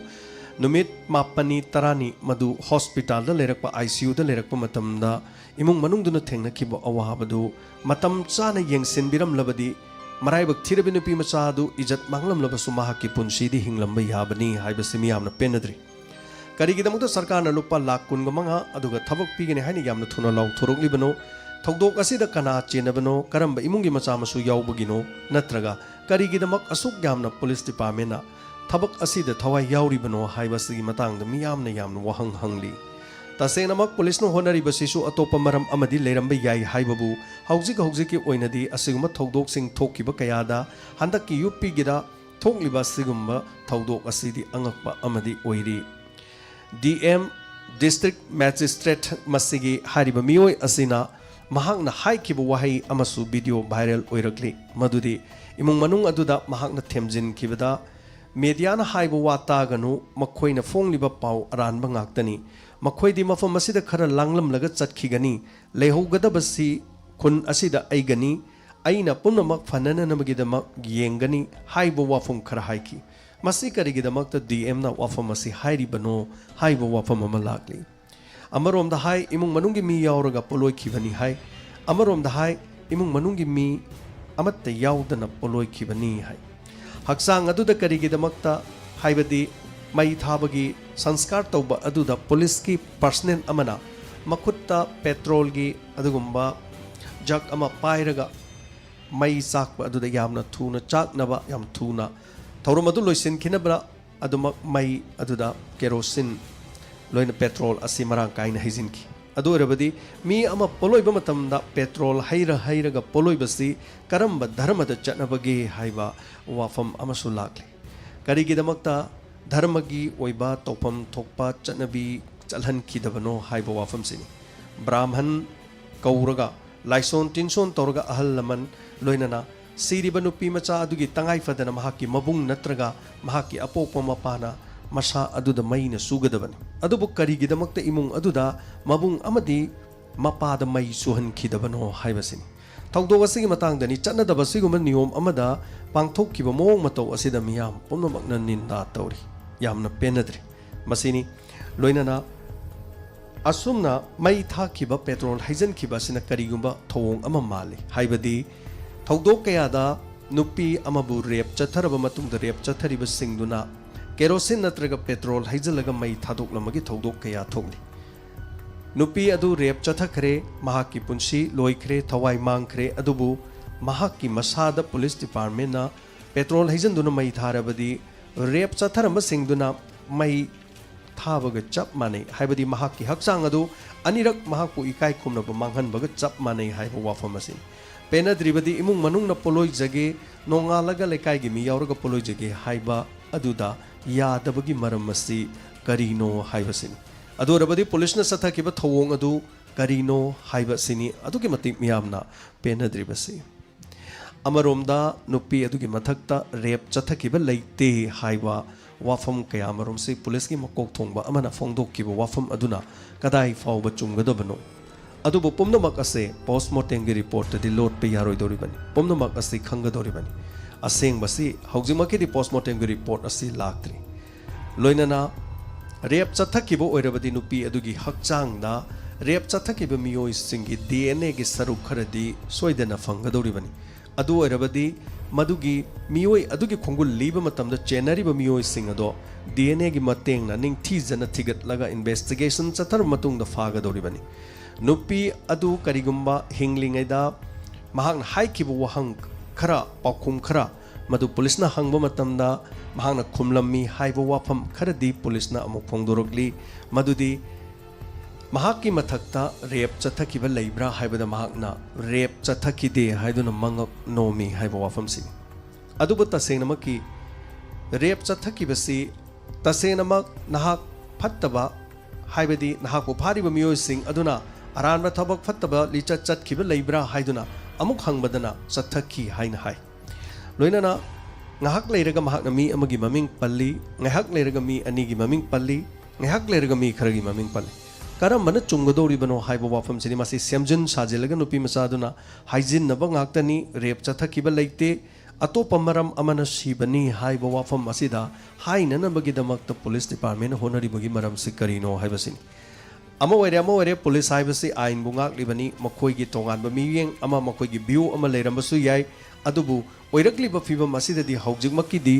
ꯅꯨꯃꯤꯠ ꯃꯥꯄꯟꯅꯤ ꯇꯔꯥꯅꯤ ꯃꯗꯨ ꯍꯣꯁꯄꯤꯇꯥꯜꯗ ꯂꯩꯔꯛꯄ, ꯑꯥꯏ ꯁꯤ ꯌꯨꯗ ꯂꯩꯔꯛꯄ ꯃꯇꯝꯗ ꯏꯃꯨꯡ ꯃꯅꯨꯡꯗꯨꯅ ꯊꯦꯡꯅꯈꯤꯕ ꯑꯋꯥꯕꯗꯨ ꯃꯇꯝ ꯆꯥꯅ ꯌꯦꯡꯁꯤꯟꯕꯤꯔꯝꯂꯕꯗꯤ ꯃꯔꯥꯏꯕꯛ ꯊꯤꯔꯕꯤ ꯅꯨꯄꯤ ꯃꯆꯥ ꯑꯗꯨ ꯏꯖꯠ ꯃꯥꯡꯂꯝꯂꯕꯁꯨ ꯃꯍꯥꯛꯀꯤ ꯄꯨꯟꯁꯤꯗꯤ ꯍꯤꯡꯂꯝꯕ ꯌꯥꯕꯅꯤ ꯍꯥꯏꯕꯁꯤ ꯃꯤꯌꯥꯝꯅ ꯄꯦꯟꯅꯗ꯭ꯔꯤ꯫ ꯀꯔꯤꯒꯤꯗꯃꯛꯇ ꯁꯔꯀꯥꯔꯅ ꯂꯨꯄꯥ ꯂꯥꯈ ꯀꯨꯟꯒ ꯃꯉꯥ ꯑꯗꯨꯒ ꯊꯕꯛ ꯄꯤꯒꯅꯤ ꯍꯥꯏꯅ ꯌꯥꯝꯅ ꯊꯨꯅ ꯂꯥꯎꯊꯣꯔꯛꯂꯤꯕꯅꯣ? ꯊꯧꯗꯣꯛ ꯑꯁꯤꯗ ꯀꯅꯥ ꯆꯦꯟꯅꯕꯅꯣ? ꯀꯔꯝꯕ ꯏꯃꯨꯡꯒꯤ ꯃꯆꯥ ꯃꯁꯨ ꯌꯥꯎꯕꯒꯤꯅꯣ? ꯅꯠꯇ꯭ꯔꯒ ꯀꯔꯤꯒꯤꯗꯃꯛ ꯑꯁꯨꯛ ꯌꯥꯝꯅ ꯄꯨꯂꯤꯁ ꯗꯤꯄꯥꯔꯠꯃꯦꯟꯅ ꯊꯕꯛ ꯑꯁꯤꯗ ꯊꯋꯥꯏ ꯌꯥꯎꯔꯤꯕꯅꯣ ꯍꯥꯏꯕꯁꯤꯒꯤ ꯃꯇꯥꯡꯗ ꯃꯤꯌꯥꯝꯅ ꯌꯥꯝꯅ ꯋꯥꯍꯪ ꯍꯪꯂꯤ꯫ ꯇꯁꯦꯡꯅꯃꯛ ꯄꯨꯂꯤꯁꯅ ꯍꯣꯠꯅꯔꯤꯕꯁꯤꯁꯨ ꯑꯇꯣꯞꯄ ꯃꯔꯝ ꯑꯃꯗꯤ ꯂꯩꯔꯝꯕ ꯌꯥꯏ ꯍꯥꯏꯕꯕꯨ, ꯍꯧꯖꯤꯛ ꯍꯧꯖꯤꯛꯀꯤ ꯑꯣꯏꯅꯗꯤ ꯑꯁꯤꯒꯨꯝꯕ ꯊꯧꯗꯣꯛꯁꯤꯡ ꯊꯣꯛꯈꯤꯕ ꯀꯌꯥꯗ ꯍꯟꯗꯛꯀꯤ ꯌꯨ ꯄꯤꯒꯤꯗ ꯊꯣꯛꯂꯤꯕ ꯑꯁꯤꯒꯨꯝꯕ ꯊꯧꯗꯣꯛ ꯑꯁꯤꯗꯤ ꯑꯉꯛꯄ ꯑꯃꯗꯤ ꯑꯣꯏꯔꯤ꯫ ꯗꯤ ꯑꯦꯝ, ꯗꯤꯁꯇ꯭ꯔꯤꯛ ꯃꯦꯖꯤꯁꯇ꯭ꯔꯦꯠ, ꯃꯁꯤꯒꯤ ꯍꯥꯏꯔꯤꯕ ꯃꯤꯑꯣꯏ ꯑꯁꯤꯅ ꯃꯍꯥꯛꯅ ꯍꯥꯏꯈꯤꯕ ꯋꯥꯍꯩ ꯑꯃꯁꯨ ꯚꯤꯗꯤꯑꯣ ꯚꯥꯏꯔꯦꯜ ꯑꯣꯏꯔꯛꯂꯤ, ꯃꯗꯨꯗꯤ ꯏꯃꯨꯡ ꯃꯅꯨꯡ ꯑꯗꯨꯗ ꯃꯍꯥꯛꯅ ꯊꯦꯝꯖꯤꯟꯈꯤꯕꯗ, "ꯃꯦꯗꯤꯌꯥꯅ ꯍꯥꯏꯕ ꯋꯥ ꯇꯥꯒꯅꯨ, ꯃꯈꯣꯏꯅ ꯐꯣꯡꯂꯤꯕ ꯄꯥꯎ ꯑꯔꯥꯟꯕ ꯉꯥꯛꯇꯅꯤ꯫ ꯃꯈꯣꯏꯗꯤ ꯃꯐꯝ ꯑꯁꯤꯗ ꯈꯔ ꯂꯥꯡꯂꯝꯂꯒ ꯆꯠꯈꯤꯒꯅꯤ, ꯂꯩꯍꯧꯒꯗꯕꯁꯤ ꯈꯨꯟ ꯑꯁꯤꯗ ꯑꯩꯒꯅꯤ, ꯑꯩꯅ ꯄꯨꯝꯅꯃꯛ ꯐꯅꯅꯅꯕꯒꯤꯗꯃꯛ ꯌꯦꯡꯒꯅꯤ" ꯍꯥꯏꯕ ꯋꯥꯐꯝ ꯈꯔ ꯍꯥꯏꯈꯤ꯫ ꯃꯁꯤ ꯀꯔꯤꯒꯤꯗꯃꯛꯇ ꯗꯤ ꯑꯦꯝꯅ ꯋꯥꯐꯝ ꯑꯁꯤ ꯍꯥꯏꯔꯤꯕꯅꯣ ꯍꯥꯏꯕ ꯋꯥꯐꯝ ꯑꯃ ꯂꯥꯛꯂꯤ꯫ ꯑꯃꯔꯣꯝꯗ ꯍꯥꯏ, ꯏꯃꯨꯡ ꯃꯅꯨꯡꯒꯤ ꯃꯤ ꯌꯥꯎꯔꯒ ꯄꯣꯠꯂꯣꯏꯈꯤꯕꯅꯤ ꯍꯥꯏ, ꯑꯃꯔꯣꯝꯗ ꯍꯥꯏ, ꯏꯃꯨꯡ ꯃꯅꯨꯡꯒꯤ ꯃꯤ ꯑꯃꯠꯇ ꯌꯥꯎꯗꯅ ꯄꯣꯠꯂꯣꯏꯈꯤꯕꯅꯤ ꯍꯥꯏ꯫ ꯍꯛꯆꯥꯡ ꯑꯗꯨꯗ ꯀꯔꯤꯒꯤꯗꯃꯛꯇ, ꯍꯥꯏꯕꯗꯤ ꯃꯩ ꯊꯥꯕꯒꯤ ꯁꯪꯁꯀꯥꯔ ꯇꯧꯕ ꯑꯗꯨꯗ ꯄꯨꯂꯤꯁꯀꯤ ꯄꯔꯁꯅꯦꯜ ꯑꯃꯅ ꯃꯈꯨꯠꯇ ꯄꯦꯇ꯭ꯔꯣꯜꯒꯤ ꯑꯗꯨꯒꯨꯝꯕ ꯖꯒ ꯑꯃ ꯄꯥꯏꯔꯒ ꯃꯩ ꯆꯥꯛꯄ ꯑꯗꯨꯗ ꯌꯥꯝꯅ ꯊꯨꯅ ꯆꯥꯛꯅꯕ, ꯌꯥꯝ ꯊꯨꯅ ꯊꯧꯔꯝ ꯑꯗꯨ ꯂꯣꯏꯁꯤꯟꯈꯤꯅꯕ ꯑꯗꯨꯃꯛ ꯃꯩ ꯑꯗꯨꯗ ꯀꯦꯔꯣꯁꯤꯟ ꯂꯣꯏꯅ ꯄꯦꯇ꯭ꯔꯣꯜ ꯑꯁꯤ ꯃꯔꯥꯡ ꯀꯥꯏꯅ ꯍꯩꯖꯤꯟꯈꯤ꯫ ꯑꯗꯨ ꯑꯣꯏꯔꯕꯗꯤ ꯃꯤ ꯑꯃ ꯄꯣꯠꯂꯣꯏꯕ ꯃꯇꯝꯗ ꯄꯦꯇ꯭ꯔꯣꯜ ꯍꯩꯔ ꯍꯩꯔꯒ ꯄꯣꯠꯂꯣꯏꯕꯁꯤ ꯀꯔꯝꯕ ꯙꯔꯃꯗ ꯆꯠꯅꯕꯒꯦ ꯍꯥꯏꯕ ꯋꯥꯐꯝ ꯑꯃꯁꯨ ꯂꯥꯛꯂꯤ꯫ ꯀꯔꯤꯒꯤꯗꯃꯛꯇ ꯙꯔꯃꯒꯤ ꯑꯣꯏꯕ ꯇꯧꯐꯝ ꯊꯣꯛꯄ ꯆꯠꯅꯕꯤ ꯆꯠꯍꯟꯈꯤꯗꯕꯅꯣ ꯍꯥꯏꯕ ꯋꯥꯐꯝꯁꯤꯅꯤ꯫ ꯕ꯭ꯔꯥꯍꯃꯟ ꯀꯧꯔꯒ ꯂꯥꯏꯁꯣꯟ ꯇꯤꯟꯁꯣꯟ ꯇꯧꯔꯒ ꯑꯍꯜ ꯂꯃꯟ ꯂꯣꯏꯅꯅ ꯁꯤꯔꯤꯕ ꯅꯨꯄꯤ ꯃꯆꯥ ꯑꯗꯨꯒꯤ ꯇꯉꯥꯏ ꯐꯗꯅ ꯃꯍꯥꯛꯀꯤ ꯃꯕꯨꯡ ꯅꯠꯇ꯭ꯔꯒ ꯃꯍꯥꯛꯀꯤ ꯑꯄꯣꯛꯄ ꯃꯄꯥꯅ ꯃꯁꯥ ꯑꯗꯨꯗ ꯃꯩꯅ ꯁꯨꯒꯗꯕꯅꯤ꯫ ꯑꯗꯨꯕꯨ ꯀꯔꯤꯒꯤꯗꯃꯛꯇ ꯏꯃꯨꯡ ꯑꯗꯨꯗ ꯃꯕꯨꯡ ꯑꯃꯗꯤ ꯃꯄꯥꯗ ꯃꯩ ꯁꯨꯍꯟꯈꯤꯗꯕꯅꯣ ꯍꯥꯏꯕꯁꯤꯅꯤ꯫ ꯊꯧꯗꯣꯛ ꯑꯁꯤꯒꯤ ꯃꯇꯥꯡꯗꯅꯤ꯫ ꯆꯠꯅꯗꯕ ꯑꯁꯤꯒꯨꯝꯕ ꯅꯤꯌꯣꯝ ꯑꯃꯗ ꯄꯥꯡꯊꯣꯛꯈꯤꯕ ꯃꯑꯣꯡ ꯃꯇꯧ ꯑꯁꯤꯗ ꯃꯤꯌꯥꯝ ꯄꯨꯝꯅꯃꯛꯅ ꯅꯤꯟꯗꯥ ꯇꯧꯔꯤ꯫ ꯌꯥꯝꯅ ꯄꯦꯟꯅꯗ꯭ꯔꯤ꯫ ꯃꯁꯤꯅꯤ꯫ ꯂꯣꯏꯅꯅ ꯑꯁꯨꯝꯅ ꯃꯩ ꯊꯥꯈꯤꯕ, ꯄꯦꯇ꯭ꯔꯣꯜ ꯍꯩꯖꯤꯟꯈꯤꯕ ꯑꯁꯤꯅ ꯀꯔꯤꯒꯨꯝꯕ ꯊꯧꯑꯣꯡ ꯑꯃ ꯃꯥꯜꯂꯤ꯫ ꯍꯥꯏꯕꯗꯤ ꯊꯧꯗꯣꯛ ꯀꯌꯥꯗ ꯅꯨꯄꯤ ꯑꯃꯕꯨ ꯔꯦꯞ ꯆꯠꯊꯔꯕ ꯃꯇꯨꯡꯗ ꯔꯦꯞ ꯆꯠꯊꯔꯤꯕꯁꯤꯡꯗꯨꯅ ꯀꯦꯔꯣꯁꯤꯟ ꯅꯠꯇ꯭ꯔꯒ ꯄꯦꯇ꯭ꯔꯣꯜ ꯍꯩꯖꯤꯜꯂꯒ ꯃꯩ ꯊꯥꯗꯣꯛꯂꯝꯕꯒꯤ ꯊꯧꯗꯣꯛ ꯀꯌꯥ ꯊꯣꯛꯂꯤ꯫ ꯅꯨꯄꯤ ꯑꯗꯨ ꯔꯦꯞ ꯆꯠꯊꯈ꯭ꯔꯦ, ꯃꯍꯥꯛꯀꯤ ꯄꯨꯟꯁꯤ ꯂꯣꯏꯈ꯭ꯔꯦ, ꯊꯋꯥꯏ ꯃꯥꯡꯈ꯭ꯔꯦ꯫ ꯑꯗꯨꯕꯨ ꯃꯍꯥꯛꯀꯤ ꯃꯁꯥꯗ ꯄꯨꯂꯤꯁ ꯗꯤꯄꯥꯔꯠꯃꯦꯟꯅ ꯄꯦꯇ꯭ꯔꯣꯜ ꯍꯩꯖꯤꯟꯗꯨꯅ ꯃꯩ ꯊꯥꯔꯕꯗꯤ ꯔꯦꯞ ꯆꯠꯊꯔꯝꯕꯁꯤꯡꯗꯨꯅ ꯃꯩ ꯊꯥꯕꯒ ꯆꯞ ꯃꯥꯟꯅꯩ꯫ ꯍꯥꯏꯕꯗꯤ ꯃꯍꯥꯛꯀꯤ ꯍꯛꯆꯥꯡ ꯑꯗꯨ ꯑꯅꯤꯔꯛ ꯃꯍꯥꯛꯄꯨ ꯏꯀꯥꯏ ꯈꯨꯝꯅꯕ ꯃꯥꯡꯍꯟꯕꯒ ꯆꯞ ꯃꯥꯟꯅꯩ ꯍꯥꯏꯕ ꯋꯥꯐꯝ ꯑꯁꯤꯅꯤ꯫ ꯄꯦꯟꯅꯗ꯭ꯔꯤꯕꯗꯤ ꯏꯃꯨꯡ ꯃꯅꯨꯡꯅ ꯄꯣꯠꯂꯣꯏꯖꯒꯦ, ꯅꯣꯡꯉꯥꯜꯂꯒ ꯂꯩꯀꯥꯏꯒꯤ ꯃꯤ ꯌꯥꯎꯔꯒ ꯄꯣꯠꯂꯣꯏꯖꯒꯦ ꯍꯥꯏꯕ ꯑꯗꯨꯗ ꯌꯥꯗꯕꯒꯤ ꯃꯔꯝ ꯑꯁꯤ ꯀꯔꯤꯅꯣ ꯍꯥꯏꯕꯁꯤꯅꯤ꯫ ꯑꯗꯨ ꯑꯣꯏꯔꯕꯗꯤ ꯄꯨꯂꯤꯁꯅ ꯆꯠꯊꯈꯤꯕ ꯊꯧꯑꯣꯡ ꯑꯗꯨ ꯀꯔꯤꯅꯣ ꯍꯥꯏꯕꯁꯤꯅꯤ ꯑꯗꯨꯛꯀꯤ ꯃꯇꯤꯛ ꯃꯤꯌꯥꯝꯅ ꯄꯦꯟꯅꯗ꯭ꯔꯤꯕꯁꯤ꯫ ꯑꯃꯔꯣꯝꯗ ꯅꯨꯄꯤ ꯑꯗꯨꯒꯤ ꯃꯊꯛꯇ ꯔꯦꯞ ꯆꯠꯊꯈꯤꯕ ꯂꯩꯇꯦ ꯍꯥꯏꯕ ꯋꯥꯐꯝ ꯀꯌꯥ ꯑꯃꯔꯣꯝꯁꯤ ꯄꯨꯂꯤꯁꯀꯤ ꯃꯀꯣꯛ ꯊꯣꯡꯕ ꯑꯃꯅ ꯐꯣꯡꯗꯣꯛꯈꯤꯕ ꯋꯥꯐꯝ ꯑꯗꯨꯅ ꯀꯗꯥꯏ ꯐꯥꯎꯕ ꯆꯨꯝꯒꯗꯕꯅꯣ? ꯑꯗꯨꯕꯨ ꯄꯨꯝꯅꯃꯛ ꯑꯁꯦ ꯄꯣꯁꯃꯣꯔꯇꯦꯝꯒꯤ ꯔꯤꯄꯣꯔꯠꯇꯗꯤ ꯂꯣꯠꯄ ꯌꯥꯔꯣꯏꯗꯧꯔꯤꯕꯅꯤ꯫ ꯄꯨꯝꯅꯃꯛ ꯑꯁꯤ ꯈꯪꯒꯗꯧꯔꯤꯕꯅꯤ꯫ ꯑꯁꯦꯡꯕꯁꯤ ꯍꯧꯖꯤꯛꯃꯛꯀꯤꯗꯤ ꯄꯣꯁꯃꯣꯔꯇꯦꯝꯒꯤ ꯔꯤꯄꯣꯔꯠ ꯑꯁꯤ ꯂꯥꯛꯇ꯭ꯔꯤ꯫ ꯂꯣꯏꯅꯅ ꯔꯦꯞ ꯆꯠꯊꯈꯤꯕ ꯑꯣꯏꯔꯕꯗꯤ ꯅꯨꯄꯤ ꯑꯗꯨꯒꯤ ꯍꯛꯆꯥꯡꯗ ꯔꯦꯞ ꯆꯠꯊꯈꯤꯕ ꯃꯤꯑꯣꯏꯁꯤꯡꯒꯤ ꯗꯤ ꯑꯦꯟ ꯑꯦꯒꯤ ꯁꯔꯨꯛ ꯈꯔꯗꯤ ꯁꯣꯏꯗꯅ ꯐꯪꯒꯗꯧꯔꯤꯕꯅꯤ꯫ ꯑꯗꯨ ꯑꯣꯏꯔꯕꯗꯤ ꯃꯗꯨꯒꯤ ꯃꯤꯑꯣꯏ ꯑꯗꯨꯒꯤ ꯈꯣꯡꯒꯨꯜ ꯂꯤꯕ ꯃꯇꯝꯗ ꯆꯦꯟꯅꯔꯤꯕ ꯃꯤꯑꯣꯏꯁꯤꯡ ꯑꯗꯣ ꯗꯤ ꯑꯦꯟ ꯑꯦꯒꯤ ꯃꯇꯦꯡꯅ ꯅꯤꯡꯊꯤꯖꯅ ꯊꯤꯒꯠꯂꯒ ꯏꯟꯚꯦꯁꯇꯤꯒꯦꯁꯟ ꯆꯠꯊꯔꯕ ꯃꯇꯨꯡꯗ ꯐꯥꯒꯗꯧꯔꯤꯕꯅꯤ꯫ ꯅꯨꯄꯤ ꯑꯗꯨ ꯀꯔꯤꯒꯨꯝꯕ ꯍꯤꯡꯂꯤꯉꯩꯗ ꯃꯍꯥꯛꯅ ꯍꯥꯏꯈꯤꯕ ꯋꯥꯍꯪ ꯈꯔ, ꯄꯥꯎꯈꯨꯝ ꯈꯔ, ꯃꯗꯨ ꯄꯨꯂꯤꯁꯅ ꯍꯪꯕ ꯃꯇꯝꯗ ꯃꯍꯥꯛꯅ ꯈꯨꯝꯂꯝꯃꯤ ꯍꯥꯏꯕ ꯋꯥꯐꯝ ꯈꯔꯗꯤ ꯄꯨꯂꯤꯁꯅ ꯑꯃꯨꯛ ꯐꯣꯡꯗꯣꯔꯛꯂꯤ꯫ ꯃꯗꯨꯗꯤ ꯃꯍꯥꯛꯀꯤ ꯃꯊꯛꯇ ꯔꯦꯞ ꯆꯠꯊꯈꯤꯕ ꯂꯩꯕ꯭ꯔꯥ ꯍꯥꯏꯕꯗ ꯃꯍꯥꯛꯅ ꯔꯦꯞ ꯆꯠꯊꯈꯤꯗꯦ ꯍꯥꯏꯗꯨꯅ ꯃꯉꯛ ꯅꯣꯝꯃꯤ ꯍꯥꯏꯕ ꯋꯥꯐꯝꯁꯤꯅꯤ꯫ ꯑꯗꯨꯕꯨ ꯇꯁꯦꯡꯅꯃꯛꯀꯤ ꯔꯦꯞ ꯆꯠꯊꯈꯤꯕꯁꯤ ꯇꯁꯦꯡꯅꯃꯛ ꯅꯍꯥꯛ ꯐꯠꯇꯕ, ꯍꯥꯏꯕꯗꯤ ꯅꯍꯥꯛꯄꯨ ꯐꯥꯔꯤꯕ ꯃꯤꯑꯣꯏꯁꯤꯡ ꯑꯗꯨꯅ ꯑꯔꯥꯟꯕ ꯊꯕꯛ ꯐꯠꯇꯕ ꯂꯤꯆꯠ ꯆꯠꯈꯤꯕ ꯂꯩꯕ꯭ꯔꯥ ꯍꯥꯏꯗꯨꯅ ꯑꯃꯨꯛ ꯍꯪꯕꯗꯅ ꯆꯠꯊꯈꯤ ꯍꯥꯏꯅ ꯍꯥꯏ꯫ ꯂꯣꯏꯅꯅ ꯉꯥꯏꯍꯥꯛ ꯂꯩꯔꯒ ꯃꯍꯥꯛꯅ ꯃꯤ ꯑꯃꯒꯤ ꯃꯃꯤꯡ ꯄꯜꯂꯤ, ꯉꯥꯏꯍꯥꯛ ꯂꯩꯔꯒ ꯃꯤ ꯑꯅꯤꯒꯤ ꯃꯃꯤꯡ ꯄꯜꯂꯤ, ꯉꯥꯏꯍꯥꯛ ꯂꯩꯔꯒ ꯃꯤ ꯈꯔꯒꯤ ꯃꯃꯤꯡ ꯄꯜꯂꯤ꯫ ꯀꯔꯝꯕꯅ ꯆꯨꯝꯒꯗꯧꯔꯤꯕꯅꯣ ꯍꯥꯏꯕ ꯋꯥꯐꯝꯁꯤꯅꯤ꯫ ꯃꯁꯤ ꯁꯦꯝꯖꯤꯟ ꯁꯥꯖꯤꯜꯂꯒ ꯅꯨꯄꯤ ꯃꯆꯥꯗꯨꯅ ꯍꯥꯏꯖꯤꯟꯅꯕ ꯉꯥꯛꯇꯅꯤ, ꯔꯦꯞ ꯆꯠꯊꯈꯤꯕ ꯂꯩꯇꯦ, ꯑꯇꯣꯞꯄ ꯃꯔꯝ ꯑꯃꯅ ꯁꯤꯕꯅꯤ ꯍꯥꯏꯕ ꯋꯥꯐꯝ ꯑꯁꯤꯗ ꯍꯥꯏꯅꯅꯕꯒꯤꯗꯃꯛꯇ ꯄꯨꯂꯤꯁ ꯗꯤꯄꯥꯔꯠꯃꯦꯟꯅ ꯍꯣꯠꯅꯔꯤꯕꯒꯤ ꯃꯔꯝꯁꯤ ꯀꯔꯤꯅꯣ ꯍꯥꯏꯕꯁꯤꯅꯤ꯫ ꯑꯃ ꯑꯣꯏꯔꯦ, ꯑꯃ ꯑꯣꯏꯔꯦ, ꯄꯨꯂꯤꯁ ꯍꯥꯏꯕꯁꯤ ꯑꯥꯏꯟꯕꯨ ꯉꯥꯛꯂꯤꯕꯅꯤ, ꯃꯈꯣꯏꯒꯤ ꯇꯣꯉꯥꯟꯕ ꯃꯤꯠꯌꯦꯡ ꯑꯃ, ꯃꯈꯣꯏꯒꯤ ꯚ꯭ꯌꯨ ꯑꯃ ꯂꯩꯔꯝꯕꯁꯨ ꯌꯥꯏ꯫ ꯑꯗꯨꯕꯨ ꯑꯣꯏꯔꯛꯂꯤꯕ ꯐꯤꯕꯝ ꯑꯁꯤꯗꯗꯤ ꯍꯧꯖꯤꯛꯃꯛꯀꯤꯗꯤ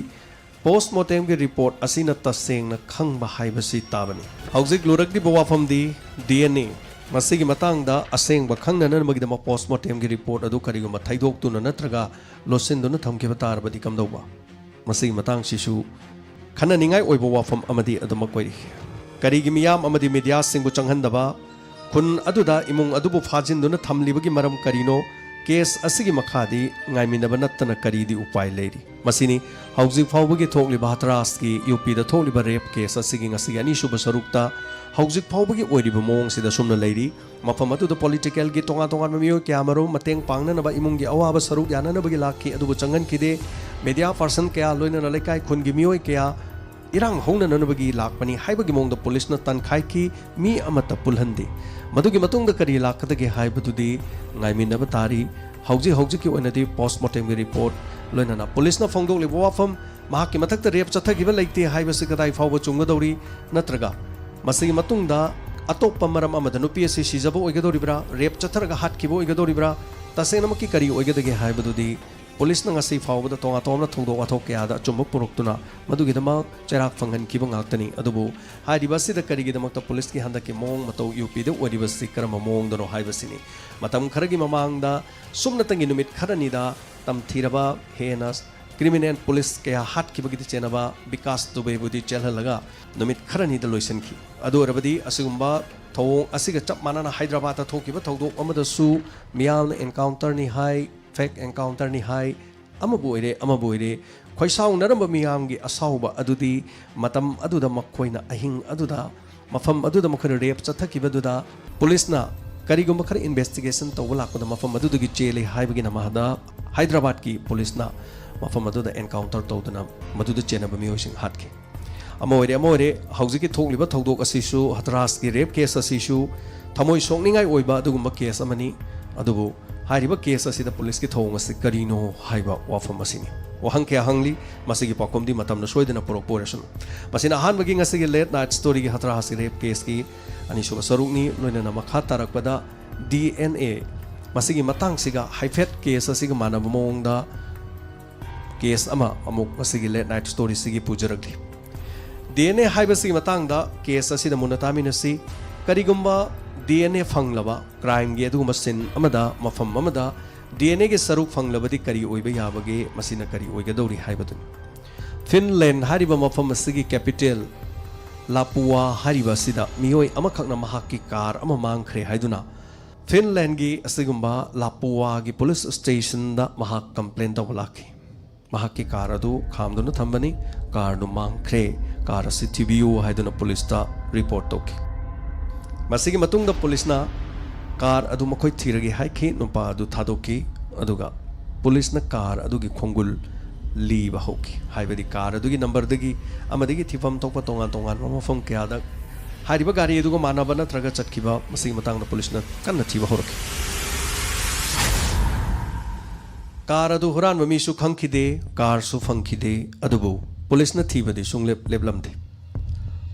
ꯄꯣꯁꯃꯣꯔꯇꯦꯝꯒꯤ ꯔꯤꯄꯣꯔꯠ ꯑꯁꯤꯅ ꯇꯁꯦꯡꯅ ꯈꯪꯕ ꯍꯥꯏꯕꯁꯤ ꯇꯥꯕꯅꯤ꯫ ꯍꯧꯖꯤꯛ ꯂꯨꯔꯛꯂꯤꯕ ꯋꯥꯐꯝꯗꯤ ꯗꯤ ꯑꯦꯟ ꯑꯦ꯫ ꯃꯁꯤꯒꯤ ꯃꯇꯥꯡꯗ ꯑꯁꯦꯡꯕ ꯈꯪꯅꯅꯕꯒꯤꯗꯃꯛ ꯄꯣꯁꯃꯣꯔꯇꯦꯝꯒꯤ ꯔꯤꯄꯣꯔꯠ ꯑꯗꯨ ꯀꯔꯤꯒꯨꯝꯕ ꯊꯩꯗꯣꯛꯇꯨꯅ ꯅꯠꯇ꯭ꯔꯒ ꯂꯣꯠꯁꯤꯟꯗꯨꯅ ꯊꯝꯈꯤꯕ ꯇꯥꯔꯕꯗꯤ ꯀꯝꯗꯧꯕ? ꯃꯁꯤꯒꯤ ꯃꯇꯥꯡꯁꯤꯁꯨ ꯈꯟꯅꯅꯤꯡꯉꯥꯏ ꯑꯣꯏꯕ ꯋꯥꯐꯝ ꯑꯃꯗꯤ ꯑꯗꯨꯃꯛ ꯑꯣꯏꯔꯤ꯫ ꯀꯔꯤꯒꯤ ꯃꯤꯌꯥꯝ ꯑꯃꯗꯤ ꯃꯤꯗꯤꯌꯥꯁꯤꯡꯕꯨ ꯆꯪꯍꯟꯗꯕ? ꯈꯨꯟ ꯑꯗꯨꯗ ꯏꯃꯨꯡ ꯑꯗꯨꯕꯨ ꯐꯥꯖꯤꯟꯗꯨꯅ ꯊꯝꯂꯤꯕꯒꯤ ꯃꯔꯝ ꯀꯔꯤꯅꯣ? ꯀꯦꯁ ꯑꯁꯤꯒꯤ ꯃꯈꯥꯗꯤ ꯉꯥꯏꯃꯤꯟꯅꯕ ꯅꯠꯇꯅ ꯀꯔꯤꯗꯤ ꯎꯄꯥꯏ ꯂꯩꯔꯤ? ꯃꯁꯤꯅꯤ ꯍꯧꯖꯤꯛ ꯐꯥꯎꯕꯒꯤ ꯊꯣꯛꯂꯤꯕ ꯍꯊꯔꯥꯁꯀꯤ ꯌꯨ ꯄꯤꯗ ꯊꯣꯛꯂꯤꯕ ꯔꯦꯞ ꯀꯦꯁ ꯑꯁꯤꯒꯤ ꯉꯁꯤꯒꯤ ꯑꯅꯤꯁꯨꯕ ꯁꯔꯨꯛꯇ ꯍꯧꯖꯤꯛ ꯐꯥꯎꯕꯒꯤ ꯑꯣꯏꯔꯤꯕ ꯃꯑꯣꯡꯁꯤꯗ ꯁꯨꯝꯅ ꯂꯩꯔꯤ꯫ ꯃꯐꯝ ꯑꯗꯨꯗ ꯄꯣꯂꯤꯇꯤꯀꯦꯜꯒꯤ ꯇꯣꯉꯥꯟ ꯇꯣꯉꯥꯟꯕ ꯃꯤꯑꯣꯏ ꯀꯌꯥ ꯃꯔꯨꯝ ꯃꯇꯦꯡ ꯄꯥꯡꯅꯅꯕ ꯏꯃꯨꯡꯒꯤ ꯑꯋꯥꯕ ꯁꯔꯨꯛ ꯌꯥꯅꯅꯕꯒꯤ ꯂꯥꯛꯈꯤ, ꯑꯗꯨꯕꯨ ꯆꯪꯍꯟꯈꯤꯗꯦ꯫ ꯃꯦꯗꯤꯌꯥ ꯄꯥꯔꯁꯟ ꯀꯌꯥ, ꯂꯣꯏꯅꯅ ꯂꯩꯀꯥꯏ ꯈꯨꯟꯒꯤ ꯃꯤꯑꯣꯏ ꯀꯌꯥ ꯏꯔꯥꯡ ꯍꯧꯅꯅꯕꯒꯤ ꯂꯥꯛꯄꯅꯤ ꯍꯥꯏꯕꯒꯤ ꯃꯑꯣꯡꯗ ꯄꯨꯂꯤꯁꯅ ꯇꯥꯟꯈꯥꯏꯈꯤ, ꯃꯤ ꯑꯃꯠꯇ ꯄꯨꯜꯍꯟꯗꯦ꯫ ꯃꯗꯨꯒꯤ ꯃꯇꯨꯡꯗ ꯀꯔꯤ ꯂꯥꯛꯀꯗꯒꯦ ꯍꯥꯏꯕꯗꯨꯗꯤ ꯉꯥꯏꯃꯤꯟꯅꯕ ꯇꯥꯔꯤ꯫ ꯍꯧꯖꯤꯛ ꯍꯧꯖꯤꯛꯀꯤ ꯑꯣꯏꯅꯗꯤ ꯄꯣꯁꯃꯣꯔꯇꯦꯝꯒꯤ ꯔꯤꯄꯣꯔꯠ, ꯂꯣꯏꯅꯅ ꯄꯨꯂꯤꯁꯅ ꯐꯣꯡꯗꯣꯛꯂꯤꯕ ꯋꯥꯐꯝ, ꯃꯍꯥꯛꯀꯤ ꯃꯊꯛꯇ ꯔꯦꯞ ꯆꯠꯊꯈꯤꯕ ꯂꯩꯇꯦ ꯍꯥꯏꯕꯁꯤ ꯀꯗꯥꯏ ꯐꯥꯎꯕ ꯆꯨꯝꯒꯗꯧꯔꯤ? ꯅꯠꯇ꯭ꯔꯒ ꯃꯁꯤꯒꯤ ꯃꯇꯨꯡꯗ ꯑꯇꯣꯞꯄ ꯃꯔꯝ ꯑꯃꯗ ꯅꯨꯄꯤ ꯑꯁꯤ ꯁꯤꯖꯕ ꯑꯣꯏꯒꯗꯧꯔꯤꯕ꯭ꯔꯥ, ꯔꯦꯞ ꯆꯠꯊꯔꯒ ꯍꯥꯠꯈꯤꯕ ꯑꯣꯏꯒꯗꯧꯔꯤꯕ꯭ꯔꯥ, ꯇꯁꯦꯡꯅꯃꯛꯀꯤ ꯀꯔꯤ ꯑꯣꯏꯒꯗꯒꯦ ꯍꯥꯏꯕꯗꯨꯗꯤ ꯄꯨꯂꯤꯁꯅ ꯉꯁꯤ ꯐꯥꯎꯕꯗ ꯇꯣꯉꯥꯟ ꯇꯣꯉꯥꯟꯕ ꯊꯧꯗꯣꯛ ꯋꯥꯊꯣꯛ ꯀꯌꯥꯗ ꯑꯆꯨꯝꯕ ꯄꯨꯔꯛꯇꯨꯅ ꯃꯗꯨꯒꯤꯗꯃꯛ ꯆꯩꯔꯥꯛ ꯐꯪꯍꯟꯈꯤꯕ ꯉꯥꯛꯇꯅꯤ꯫ ꯑꯗꯨꯕꯨ ꯍꯥꯏꯔꯤꯕ ꯑꯁꯤꯗ ꯀꯔꯤꯒꯤꯗꯃꯛꯇ ꯄꯨꯂꯤꯁꯀꯤ ꯍꯟꯗꯛꯀꯤ ꯃꯑꯣꯡ ꯃꯇꯧ ꯌꯨ ꯄꯤꯗ ꯑꯣꯏꯔꯤꯕꯁꯤ ꯀꯔꯝꯕ ꯃꯑꯣꯡꯗꯅꯣ ꯍꯥꯏꯕꯁꯤꯅꯤ꯫ ꯃꯇꯝ ꯈꯔꯒꯤ ꯃꯃꯥꯡꯗ ꯁꯨꯞꯅꯇꯪꯒꯤ ꯅꯨꯃꯤꯠ ꯈꯔꯅꯤꯗ ꯇꯝꯊꯤꯔꯕ, ꯍꯦꯟꯅ ꯀ꯭ꯔꯤꯃꯤꯅꯦꯜ ꯄꯨꯂꯤꯁ ꯀꯌꯥ ꯍꯥꯠꯈꯤꯕꯒꯤꯗꯤ ꯆꯦꯟꯅꯕ ꯕꯤꯀꯥꯁ ꯗꯨꯕꯦꯕꯨꯗꯤ ꯆꯦꯜꯍꯜꯂꯒ ꯅꯨꯃꯤꯠ ꯈꯔꯅꯤꯗ ꯂꯣꯏꯁꯤꯟꯈꯤ꯫ ꯑꯗꯨ ꯑꯣꯏꯔꯕꯗꯤ ꯑꯁꯤꯒꯨꯝꯕ ꯊꯧꯑꯣꯡ ꯑꯁꯤꯒ ꯆꯞ ꯃꯥꯟꯅꯅ ꯍꯥꯏꯗ꯭ꯔꯕꯥꯗꯇ ꯊꯣꯛꯈꯤꯕ ꯊꯧꯗꯣꯛ ꯑꯃꯗꯁꯨ ꯃꯤꯌꯥꯝꯅ ꯑꯦꯟꯀꯥꯎꯟꯇꯔꯅꯤ ꯍꯥꯏ, ꯐꯦꯛ ꯑꯦꯟꯀꯥꯎꯟꯇꯔꯅꯤ ꯍꯥꯏ, ꯑꯃꯕꯨ ꯑꯣꯏꯔꯦ ꯑꯃꯕꯨ ꯑꯣꯏꯔꯦ, ꯈꯣꯏꯁꯥꯎꯅꯔꯝꯕ ꯃꯤꯌꯥꯝꯒꯤ ꯑꯁꯥꯎꯕ ꯑꯗꯨꯗꯤ ꯃꯇꯝ ꯑꯗꯨꯗ ꯃꯈꯣꯏꯅ ꯑꯍꯤꯡ ꯑꯗꯨꯗ ꯃꯐꯝ ꯑꯗꯨꯗ ꯃꯈꯣꯏꯅ ꯔꯦꯞ ꯆꯠꯊꯈꯤꯕꯗꯨꯗ ꯄꯨꯂꯤꯁꯅ ꯀꯔꯤꯒꯨꯝꯕ ꯈꯔ ꯏꯟꯚꯦꯁꯇꯤꯒꯦꯁꯟ ꯇꯧꯕ ꯂꯥꯛꯄꯗ ꯃꯐꯝ ꯑꯗꯨꯗꯒꯤ ꯆꯦꯜꯂꯤ ꯍꯥꯏꯕꯒꯤ ꯅꯃꯥꯗ ꯍꯥꯏꯗ꯭ꯔꯕꯥꯗꯀꯤ ꯄꯨꯂꯤꯁꯅ ꯃꯐꯝ ꯑꯗꯨꯗ ꯑꯦꯟꯀꯥꯎꯟꯇꯔ ꯇꯧꯗꯨꯅ ꯃꯗꯨꯗ ꯆꯦꯟꯅꯕ ꯃꯤꯑꯣꯏꯁꯤꯡ ꯍꯥꯠꯈꯤ꯫ ꯑꯃ ꯑꯣꯏꯔꯦ ꯑꯃ ꯑꯣꯏꯔꯦ, ꯍꯧꯖꯤꯛꯀꯤ ꯊꯣꯛꯂꯤꯕ ꯊꯧꯗꯣꯛ ꯑꯁꯤꯁꯨ, ꯍꯊ꯭ꯔꯥꯁꯀꯤ ꯔꯦꯞ ꯀꯦꯁ ꯑꯁꯤꯁꯨ ꯊꯃꯣꯏ ꯁꯣꯛꯅꯤꯡꯉꯥꯏ ꯑꯣꯏꯕ ꯑꯗꯨꯒꯨꯝꯕ ꯀꯦꯁ ꯑꯃꯅꯤ꯫ ꯑꯗꯨꯕꯨ ꯍꯥꯏꯔꯤꯕ ꯀꯦꯁ ꯑꯁꯤꯗ ꯄꯨꯂꯤꯁꯀꯤ ꯊꯧꯑꯣꯡ ꯑꯁꯤ ꯀꯔꯤꯅꯣ ꯍꯥꯏꯕ ꯋꯥꯐꯝ ꯑꯁꯤꯅꯤ꯫ ꯋꯥꯍꯪ ꯀꯌꯥ ꯍꯪꯂꯤ, ꯃꯁꯤꯒꯤ ꯄꯥꯎꯈꯨꯝꯗꯤ ꯃꯇꯝꯅ ꯁꯣꯏꯗꯅ ꯄꯨꯔꯛꯄ ꯑꯣꯏꯔꯁꯅꯨ꯫ ꯃꯁꯤꯅ ꯑꯍꯥꯟꯕꯒꯤ ꯉꯁꯤꯒꯤ ꯂꯦꯠ ꯅꯥꯏꯠ ꯁ꯭ꯇꯣꯔꯤꯒꯤ ꯍꯊ꯭ꯔꯥꯁꯀꯤ ꯔꯦꯞ ꯀꯦꯁꯀꯤ ꯑꯅꯤꯁꯨꯕ ꯁꯔꯨꯛꯅꯤ꯫ ꯂꯣꯏꯅꯅ ꯃꯈꯥ ꯇꯥꯔꯛꯄꯗ ꯗꯤ ꯑꯦꯟ ꯑꯦ, ꯃꯁꯤꯒꯤ ꯃꯇꯥꯡꯁꯤꯒ ꯍꯥꯏꯐꯦꯠ ꯀꯦꯁ ꯑꯁꯤꯒ ꯃꯥꯟꯅꯕ ꯃꯑꯣꯡꯗ ꯀꯦꯁ ꯑꯃ ꯑꯃꯨꯛ ꯃꯁꯤꯒꯤ ꯂꯦꯠ ꯅꯥꯏꯠ ꯁ꯭ꯇꯣꯔꯤꯁꯤꯒꯤ ꯄꯨꯖꯔꯛꯂꯤ꯫ ꯗꯤ ꯑꯦꯟ ꯑꯦ ꯍꯥꯏꯕꯁꯤꯒꯤ ꯃꯇꯥꯡꯗ ꯀꯦꯁ ꯑꯁꯤꯗ ꯃꯨꯟꯅ ꯇꯥꯃꯤꯟꯅꯁꯤ꯫ ꯀꯔꯤꯒꯨꯝꯕ ꯗꯤ ꯑꯦꯟ ꯑꯦ ꯐꯪꯂꯕ, ꯀ꯭ꯔꯥꯏꯝꯒꯤ ꯑꯗꯨꯒꯨꯝꯕ ꯁꯤꯟ ꯑꯃꯗ, ꯃꯐꯝ ꯑꯃꯗ ꯗꯤ ꯑꯦꯟ ꯑꯦꯒꯤ ꯁꯔꯨꯛ ꯐꯪꯂꯕꯗꯤ ꯀꯔꯤ ꯑꯣꯏꯕ ꯌꯥꯕꯒꯦ, ꯃꯁꯤꯅ ꯀꯔꯤ ꯑꯣꯏꯒꯗꯧꯔꯤ ꯍꯥꯏꯕꯗꯨꯅꯤ꯫ ꯐꯤꯟꯂꯦꯟ ꯍꯥꯏꯔꯤꯕ ꯃꯐꯝ ꯑꯁꯤꯒꯤ ꯀꯦꯄꯤꯇꯦꯜ ꯂꯥꯄꯨꯋꯥ ꯍꯥꯏꯔꯤꯕ ꯑꯁꯤꯗ ꯃꯤꯑꯣꯏ ꯑꯃꯈꯛꯅ ꯃꯍꯥꯛꯀꯤ ꯀꯥꯔ ꯑꯃ ꯃꯥꯡꯈ꯭ꯔꯦ ꯍꯥꯏꯗꯨꯅ ꯐꯤꯟꯂꯦꯟꯒꯤ ꯑꯁꯤꯒꯨꯝꯕ ꯂꯥꯄꯨꯋꯥꯒꯤ ꯄꯨꯂꯤꯁ ꯁ꯭ꯇꯦꯁꯟꯗ ꯃꯍꯥꯛ ꯀꯝꯄ꯭ꯂꯦꯟ ꯇꯧꯕ ꯂꯥꯛꯈꯤ꯫ ꯃꯍꯥꯛꯀꯤ ꯀꯥꯔ ꯑꯗꯨ ꯈꯥꯝꯗꯨꯅ ꯊꯝꯕꯅꯤ꯫ ꯀꯥꯔꯗꯨ ꯃꯥꯡꯈ꯭ꯔꯦ, ꯀꯥꯔ ꯑꯁꯤ ꯊꯤꯕꯤꯌꯨ ꯍꯥꯏꯗꯨꯅ ꯄꯨꯂꯤꯁꯇ ꯔꯤꯄꯣꯔꯠ ꯇꯧꯈꯤ꯫ ꯃꯁꯤꯒꯤ ꯃꯇꯨꯡꯗ ꯄꯨꯂꯤꯁꯅ ꯀꯥꯔ ꯑꯗꯨ ꯃꯈꯣꯏ ꯊꯤꯔꯒꯦ ꯍꯥꯏꯈꯤ꯫ ꯅꯨꯄꯥ ꯑꯗꯨ ꯊꯥꯗꯣꯛꯈꯤ꯫ ꯑꯗꯨꯒ ꯄꯨꯂꯤꯁꯅ ꯀꯥꯔ ꯑꯗꯨꯒꯤ ꯈꯣꯡꯒꯨꯜ ꯂꯤꯕ ꯍꯧꯈꯤ꯫ ꯍꯥꯏꯕꯗꯤ ꯀꯥꯔ ꯑꯗꯨꯒꯤ ꯅꯝꯕꯔꯗꯒꯤ ꯑꯃꯗꯒꯤ ꯊꯤꯐꯝ ꯊꯣꯛꯄ ꯇꯣꯉꯥꯟ ꯇꯣꯉꯥꯟꯕ ꯃꯐꯝ ꯀꯌꯥꯗ ꯍꯥꯏꯔꯤꯕ ꯒꯥꯔꯤ ꯑꯗꯨꯒ ꯃꯥꯟꯅꯕ ꯅꯠꯇ꯭ꯔꯒ ꯆꯠꯈꯤꯕ, ꯃꯁꯤꯒꯤ ꯃꯇꯥꯡꯗ ꯄꯨꯂꯤꯁꯅ ꯀꯟꯅ ꯊꯤꯕ ꯍꯧꯔꯛꯈꯤ꯫ ꯀꯥꯔ ꯑꯗꯨ ꯍꯨꯔꯥꯟꯕ ꯃꯤꯁꯨ ꯈꯪꯈꯤꯗꯦ, ꯀꯥꯔꯁꯨ ꯐꯪꯈꯤꯗꯦ, ꯑꯗꯨꯕꯨ ꯄꯨꯂꯤꯁꯅ ꯊꯤꯕꯗꯤ ꯁꯨꯡꯂꯦꯞ ꯂꯦꯞꯂꯝꯗꯦ꯫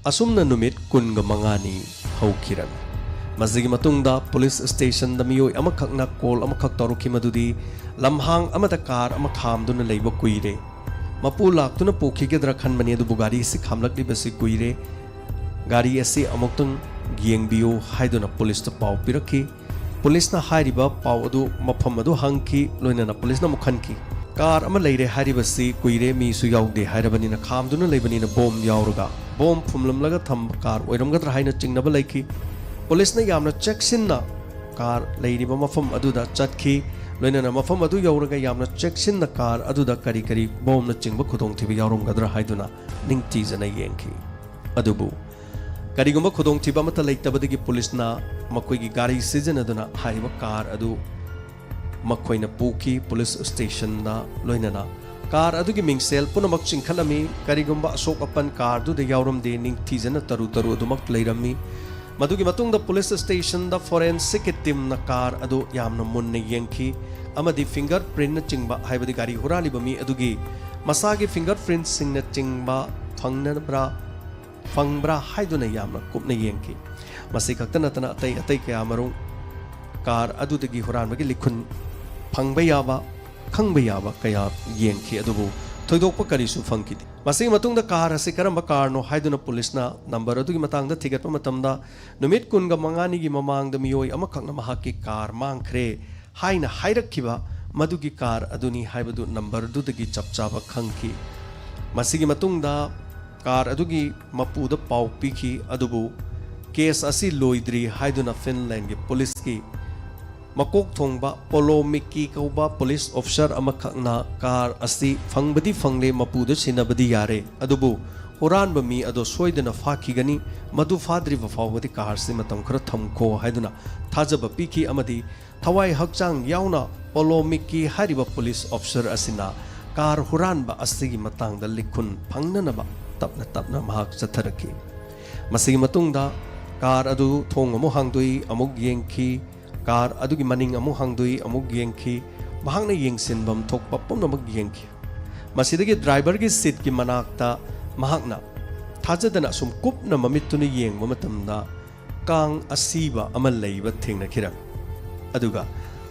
ꯑꯁꯨꯝꯅ ꯅꯨꯃꯤꯠ ꯀꯨꯟꯒ ꯃꯉꯥꯅꯤ ꯍꯧꯈꯤꯔꯝꯃꯤ꯫ ꯃꯁꯤꯒꯤ ꯃꯇꯨꯡꯗ ꯄꯨꯂꯤꯁ ꯁ꯭ꯇꯦꯁꯟꯗ ꯃꯤꯑꯣꯏ ꯑꯃꯈꯛꯅ ꯀꯣꯜ ꯑꯃꯈꯛ ꯇꯧꯔꯛꯈꯤ, ꯃꯗꯨꯗꯤ ꯂꯝꯍꯥꯡ ꯑꯃꯗ ꯀꯥꯔ ꯑꯃ ꯈꯥꯝꯗꯨꯅ ꯂꯩꯕ ꯀꯨꯏꯔꯦ, ꯃꯄꯨ ꯂꯥꯛꯇꯨꯅ ꯄꯨꯈꯤꯒꯗ꯭ꯔꯥ ꯈꯟꯕꯅꯤ, ꯑꯗꯨꯕꯨ ꯒꯥꯔꯤ ꯑꯁꯤ ꯈꯥꯝꯂꯛꯂꯤꯕꯁꯤ ꯀꯨꯏꯔꯦ, ꯒꯥꯔꯤ ꯑꯁꯤ ꯑꯃꯨꯛꯇꯪ ꯌꯦꯡꯕꯤꯌꯨ ꯍꯥꯏꯗꯨꯅ ꯄꯨꯂꯤꯁꯇ ꯄꯥꯎ ꯄꯤꯔꯛꯈꯤ꯫ ꯄꯨꯂꯤꯁꯅ ꯍꯥꯏꯔꯤꯕ ꯄꯥꯎ ꯑꯗꯨ ꯃꯐꯝ ꯑꯗꯨ ꯍꯪꯈꯤ, ꯂꯣꯏꯅꯅ ꯄꯨꯂꯤꯁꯅ ꯑꯃꯨꯛ ꯈꯟꯈꯤ꯫ ꯀꯥꯔ ꯑꯃ ꯂꯩꯔꯦ ꯍꯥꯏꯔꯤꯕꯁꯤ ꯀꯨꯏꯔꯦ, ꯃꯤꯁꯨ ꯌꯥꯎꯗꯦ ꯍꯥꯏꯔꯕꯅꯤꯅ, ꯈꯥꯝꯗꯨꯅ ꯂꯩꯕꯅꯤꯅ ꯕꯣꯝ ꯌꯥꯎꯔꯒ, ꯕꯣꯝ ꯐꯨꯝꯂꯝꯂꯒ ꯊꯝꯕ ꯀꯥꯔ ꯑꯣꯏꯔꯝꯒꯗ꯭ꯔꯥ ꯍꯥꯏꯅ ꯆꯤꯡꯅꯕ ꯂꯩꯈꯤ꯫ ꯄꯨꯂꯤꯁꯅ ꯌꯥꯝꯅ ꯆꯦꯛꯁꯤꯟꯅ ꯀꯥꯔ ꯂꯩꯔꯤꯕ ꯃꯐꯝ ꯑꯗꯨꯗ ꯆꯠꯈꯤ꯫ ꯂꯣꯏꯅꯅ ꯃꯐꯝ ꯑꯗꯨ ꯌꯧꯔꯒ ꯌꯥꯝꯅ ꯆꯦꯛꯁꯤꯟꯅ ꯀꯥꯔ ꯑꯗꯨꯗ ꯀꯔꯤ ꯀꯔꯤ ꯕꯣꯝꯅꯆꯤꯡꯕ ꯈꯨꯗꯣꯡꯊꯤꯕ ꯌꯥꯎꯔꯝꯒꯗ꯭ꯔꯥ ꯍꯥꯏꯗꯨꯅ ꯅꯤꯡꯊꯤꯖꯅ ꯌꯦꯡꯈꯤ꯫ ꯑꯗꯨꯕꯨ ꯀꯔꯤꯒꯨꯝꯕ ꯈꯨꯗꯣꯡꯊꯤꯕ ꯑꯃꯠꯇ ꯂꯩꯇꯕꯗꯒꯤ ꯄꯨꯂꯤꯁꯅ ꯃꯈꯣꯏꯒꯤ ꯒꯥꯔꯤ ꯁꯤꯖꯤꯟꯅꯗꯨꯅ ꯍꯥꯏꯔꯤꯕ ꯀꯥꯔ ꯑꯗꯨ ꯃꯈꯣꯏꯅ ꯄꯨꯈꯤ ꯄꯨꯂꯤꯁ ꯁ꯭ꯇꯦꯁꯟꯗ꯫ ꯂꯣꯏꯅꯅ ꯀꯥꯔ ꯑꯗꯨꯒꯤ ꯃꯤꯡꯁꯦꯜ ꯄꯨꯝꯅꯃꯛ ꯆꯤꯡꯈꯠꯂꯝꯃꯤ꯫ ꯀꯔꯤꯒꯨꯝꯕ ꯑꯁꯣꯛ ꯑꯄꯟ ꯀꯥꯔꯗꯨꯗ ꯌꯥꯎꯔꯝꯗꯦ, ꯅꯤꯡꯊꯤꯖꯅ ꯇꯔꯨ ꯇꯔꯨ ꯑꯗꯨꯃꯛ ꯂꯩꯔꯝꯃꯤ꯫ ꯃꯗꯨꯒꯤ ꯃꯇꯨꯡꯗ ꯄꯨꯂꯤꯁ ꯁ꯭ꯇꯦꯁꯟꯗ ꯐꯣꯔꯦꯟꯁꯤꯛꯀꯤ ꯇꯤꯝꯅ ꯀꯥꯔ ꯑꯗꯨ ꯌꯥꯝꯅ ꯃꯨꯟꯅ ꯌꯦꯡꯈꯤ ꯑꯃꯗꯤ ꯐꯤꯡꯒꯔ ꯄ꯭ꯔꯤꯟꯠꯅꯆꯤꯡꯕ, ꯍꯥꯏꯕꯗꯤ ꯒꯥꯔꯤ ꯍꯨꯔꯥꯜꯂꯤꯕ ꯃꯤ ꯑꯗꯨꯒꯤ ꯃꯁꯥꯒꯤ ꯐꯤꯡꯒꯔ ꯄ꯭ꯔꯤꯟꯠꯁꯤꯡꯅꯆꯤꯡꯕ ꯐꯪꯅꯕ꯭ꯔꯥ, ꯐꯪꯕ꯭ꯔꯥ ꯍꯥꯏꯗꯨꯅ ꯌꯥꯝꯅ ꯀꯨꯞꯅ ꯌꯦꯡꯈꯤ꯫ ꯃꯁꯤ ꯈꯛꯇ ꯅꯠꯇꯅ ꯑꯇꯩ ꯑꯇꯩ ꯀꯌꯥ ꯃꯔꯨꯝ ꯀꯥꯔ ꯑꯗꯨꯗꯒꯤ ꯍꯨꯔꯥꯟꯕꯒꯤ ꯂꯤꯈꯨꯟ ꯐꯪꯕ ꯌꯥꯕ, ꯈꯪꯕ ꯌꯥꯕ ꯀꯌꯥ ꯌꯦꯡꯈꯤ, ꯑꯗꯨꯕꯨ ꯊꯣꯏꯗꯣꯛꯄ ꯀꯔꯤꯁꯨ ꯐꯪꯈꯤꯗꯦ꯫ ꯃꯁꯤꯒꯤ ꯃꯇꯨꯡꯗ ꯀꯥꯔ ꯑꯁꯤ ꯀꯔꯝꯕ ꯀꯥꯔꯅꯣ ꯍꯥꯏꯗꯨꯅ ꯄꯨꯂꯤꯁꯅ ꯅꯝꯕꯔ ꯑꯗꯨꯒꯤ ꯃꯇꯥꯡꯗ ꯊꯤꯒꯠꯄ ꯃꯇꯝꯗ, ꯅꯨꯃꯤꯠ ꯀꯨꯟꯒ ꯃꯉꯥꯅꯤꯒꯤ ꯃꯃꯥꯡꯗ ꯃꯤꯑꯣꯏ ꯑꯃꯈꯛꯅ ꯃꯍꯥꯛꯀꯤ ꯀꯥꯔ ꯃꯥꯡꯈ꯭ꯔꯦ ꯍꯥꯏꯅ ꯍꯥꯏꯔꯛꯈꯤꯕ ꯃꯗꯨꯒꯤ ꯀꯥꯔ ꯑꯗꯨꯅꯤ ꯍꯥꯏꯕꯗꯨ ꯅꯝꯕꯔꯗꯨꯗꯒꯤ ꯆꯞ ꯆꯥꯕ ꯈꯪꯈꯤ꯫ ꯃꯁꯤꯒꯤ ꯃꯇꯨꯡꯗ ꯀꯥꯔ ꯑꯗꯨꯒꯤ ꯃꯄꯨꯗ ꯄꯥꯎ ꯄꯤꯈꯤ, ꯑꯗꯨꯕꯨ ꯀꯦꯁ ꯑꯁꯤ ꯂꯣꯏꯗ꯭ꯔꯤ ꯍꯥꯏꯗꯨꯅ ꯐꯤꯟꯂꯦꯟꯒꯤ ꯄꯨꯂꯤꯁꯀꯤ ꯃꯀꯣꯛ ꯊꯣꯡꯕ ꯄꯣꯂꯣ ꯃꯤꯛꯀꯤ ꯀꯧꯕ ꯄꯨꯂꯤꯁ ꯑꯣꯐꯤꯁꯔ ꯑꯃꯈꯛꯅ ꯀꯥꯔ ꯑꯁꯤ ꯐꯪꯕꯗꯤ ꯐꯪꯂꯦ, ꯃꯄꯨꯗ ꯁꯤꯟꯅꯕꯗꯤ ꯌꯥꯔꯦ, ꯑꯗꯨꯕꯨ ꯍꯨꯔꯥꯟꯕ ꯃꯤ ꯑꯗꯣ ꯁꯣꯏꯗꯅ ꯐꯥꯈꯤꯒꯅꯤ, ꯃꯗꯨ ꯐꯥꯗ꯭ꯔꯤꯕ ꯐꯥꯎꯕꯗꯤ ꯀꯥꯔꯁꯤ ꯃꯇꯝ ꯈꯔ ꯊꯝꯈꯣ ꯍꯥꯏꯗꯨꯅ ꯊꯥꯖꯕ ꯄꯤꯈꯤ ꯑꯃꯗꯤ ꯊꯋꯥꯏ ꯍꯛꯆꯥꯡ ꯌꯥꯎꯅ ꯄꯣꯂꯣ ꯃꯤꯛꯀꯤ ꯍꯥꯏꯔꯤꯕ ꯄꯨꯂꯤꯁ ꯑꯣꯐꯤꯁꯔ ꯑꯁꯤꯅ ꯀꯥꯔ ꯍꯨꯔꯥꯟꯕ ꯑꯁꯤꯒꯤ ꯃꯇꯥꯡꯗ ꯂꯤꯈꯨꯟ ꯐꯪꯅꯅꯕ ꯇꯞꯅ ꯇꯞꯅ ꯃꯍꯥꯛ ꯆꯠꯊꯔꯛꯈꯤ꯫ ꯃꯁꯤꯒꯤ ꯃꯇꯨꯡꯗ ꯀꯥꯔ ꯑꯗꯨ ꯊꯣꯡ ꯑꯃꯨꯛ ꯍꯥꯡꯗꯣꯛꯏ, ꯑꯃꯨꯛ ꯌꯦꯡꯈꯤ, ꯀꯥꯔ ꯑꯗꯨꯒꯤ ꯃꯅꯤꯡ ꯑꯃꯨꯛ ꯍꯥꯡꯗꯣꯛꯏ, ꯑꯃꯨꯛ ꯌꯦꯡꯈꯤ꯫ ꯃꯍꯥꯛꯅ ꯌꯦꯡꯁꯤꯟꯐꯝ ꯊꯣꯛꯄ ꯄꯨꯝꯅꯃꯛ ꯌꯦꯡꯈꯤ꯫ ꯃꯁꯤꯗꯒꯤ ꯗ꯭ꯔꯥꯏꯚꯔꯒꯤ ꯁꯤꯠꯀꯤ ꯃꯅꯥꯛꯇ ꯃꯍꯥꯛꯅ ꯊꯥꯖꯗꯅ ꯑꯁꯨꯝ ꯀꯨꯞꯅ ꯃꯃꯤꯠꯇꯨꯅ ꯌꯦꯡꯕ ꯃꯇꯝꯗ, ꯀꯥꯡ ꯑꯁꯤꯕ ꯑꯃ ꯂꯩꯕ ꯊꯦꯡꯅꯈꯤꯔꯝꯃꯤ꯫ ꯑꯗꯨꯒ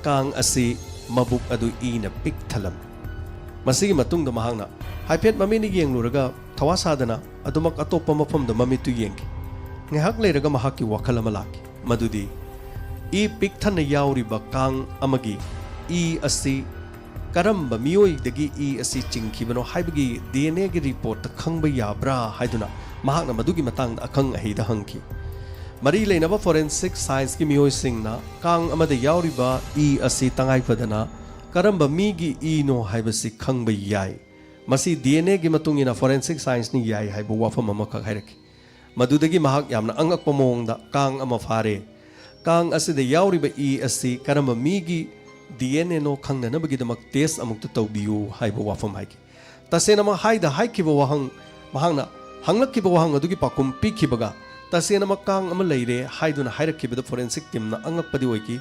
ꯀꯥꯡ ꯑꯁꯤ ꯃꯕꯨꯛ ꯑꯗꯨ ꯏꯅ ꯄꯤꯛ ꯊꯜꯂꯝꯃꯤ꯫ ꯃꯁꯤꯒꯤ ꯃꯇꯨꯡꯗ ꯃꯍꯥꯛꯅ ꯍꯥꯏꯐꯦꯠ ꯃꯃꯤꯠꯅ ꯌꯦꯡꯂꯨꯔꯒ ꯊꯋꯥ ꯁꯥꯗꯅ ꯑꯗꯨꯃꯛ ꯑꯇꯣꯞꯄ ꯃꯐꯝꯗ ꯃꯃꯤꯠꯇꯨ ꯌꯦꯡꯈꯤ꯫ ꯉꯥꯏꯍꯥꯛ ꯂꯩꯔꯒ ꯃꯍꯥꯛꯀꯤ ꯋꯥꯈꯜ ꯑꯃ ꯂꯥꯛꯈꯤ, ꯃꯗꯨꯗꯤ ꯏ ꯄꯤꯛ ꯊꯟꯅ ꯌꯥꯎꯔꯤꯕ ꯀꯥꯡ ꯑꯃꯒꯤ ꯏ ꯑꯁꯤ ꯀꯔꯝꯕ ꯃꯤꯑꯣꯏꯗꯒꯤ ꯏ ꯑꯁꯤ ꯆꯤꯡꯈꯤꯕꯅꯣ ꯍꯥꯏꯕꯒꯤ ꯗꯤ ꯑꯦꯟ ꯑꯦꯒꯤ ꯔꯤꯄꯣꯔꯠꯇ ꯈꯪꯕ ꯌꯥꯕ꯭ꯔꯥ ꯍꯥꯏꯗꯨꯅ ꯃꯍꯥꯛꯅ ꯃꯗꯨꯒꯤ ꯃꯇꯥꯡꯗ ꯑꯈꯪ ꯑꯍꯩꯗ ꯍꯪꯈꯤ꯫ ꯃꯔꯤ ꯂꯩꯅꯕ ꯐꯣꯔꯦꯟꯁꯤꯛ ꯁꯥꯏꯟꯁꯀꯤ ꯃꯤꯑꯣꯏꯁꯤꯡꯅ ꯀꯥꯡ ꯑꯃꯗ ꯌꯥꯎꯔꯤꯕ ꯏ ꯑꯁꯤ ꯇꯉꯥꯏ ꯐꯗꯅ ꯀꯔꯝꯕ ꯃꯤꯒꯤ ꯏꯅꯣ ꯍꯥꯏꯕꯁꯤ ꯈꯪꯕ ꯌꯥꯏ꯫ ꯃꯁꯤ ꯗꯤ ꯑꯦꯟ ꯑꯦꯒꯤ ꯃꯇꯨꯡ ꯏꯟꯅ ꯐꯣꯔꯦꯟꯁꯤꯛ ꯁꯥꯏꯟꯁꯅ ꯌꯥꯏ ꯍꯥꯏꯕ ꯋꯥꯐꯝ ꯑꯃꯈꯛ ꯍꯥꯏꯔꯛꯈꯤ꯫ ꯃꯗꯨꯗꯒꯤ ꯃꯍꯥꯛ ꯌꯥꯝꯅ ꯑꯉꯛꯄ ꯃꯑꯣꯡꯗ ꯀꯥꯡ ꯑꯃ ꯐꯥꯔꯦ꯫ ꯀꯥꯡ ꯑꯁꯤꯗ ꯌꯥꯎꯔꯤꯕ ꯏ ꯑꯁꯤ ꯀꯔꯝꯕ ꯃꯤꯒꯤ ꯗꯤ ꯑꯦꯟ ꯑꯦꯅꯣ ꯈꯪꯅꯅꯕꯒꯤꯗꯃꯛ ꯇꯦꯁ ꯑꯃꯨꯛꯇ ꯇꯧꯕꯤꯌꯨ ꯍꯥꯏꯕ ꯋꯥꯐꯝ ꯍꯥꯏꯈꯤ꯫ ꯇꯁꯦꯡꯅꯃꯛ ꯍꯥꯏꯗ ꯍꯥꯏꯈꯤꯕ ꯋꯥꯍꯪ, ꯃꯍꯥꯛꯅ ꯍꯪꯂꯛꯈꯤꯕ ꯋꯥꯍꯪ ꯑꯗꯨꯒꯤ ꯄꯥꯎꯈꯨꯝ ꯄꯤꯈꯤꯕꯒ ꯇꯁꯦꯡꯅꯃꯛ ꯀꯥꯡ ꯑꯃ ꯂꯩꯔꯦ ꯍꯥꯏꯗꯨꯅ ꯍꯥꯏꯔꯛꯈꯤꯕꯗ ꯐꯣꯔꯦꯟꯁꯤꯛ ꯇꯤꯝꯅ ꯑꯉꯛꯄꯗꯤ ꯑꯣꯏꯈꯤ,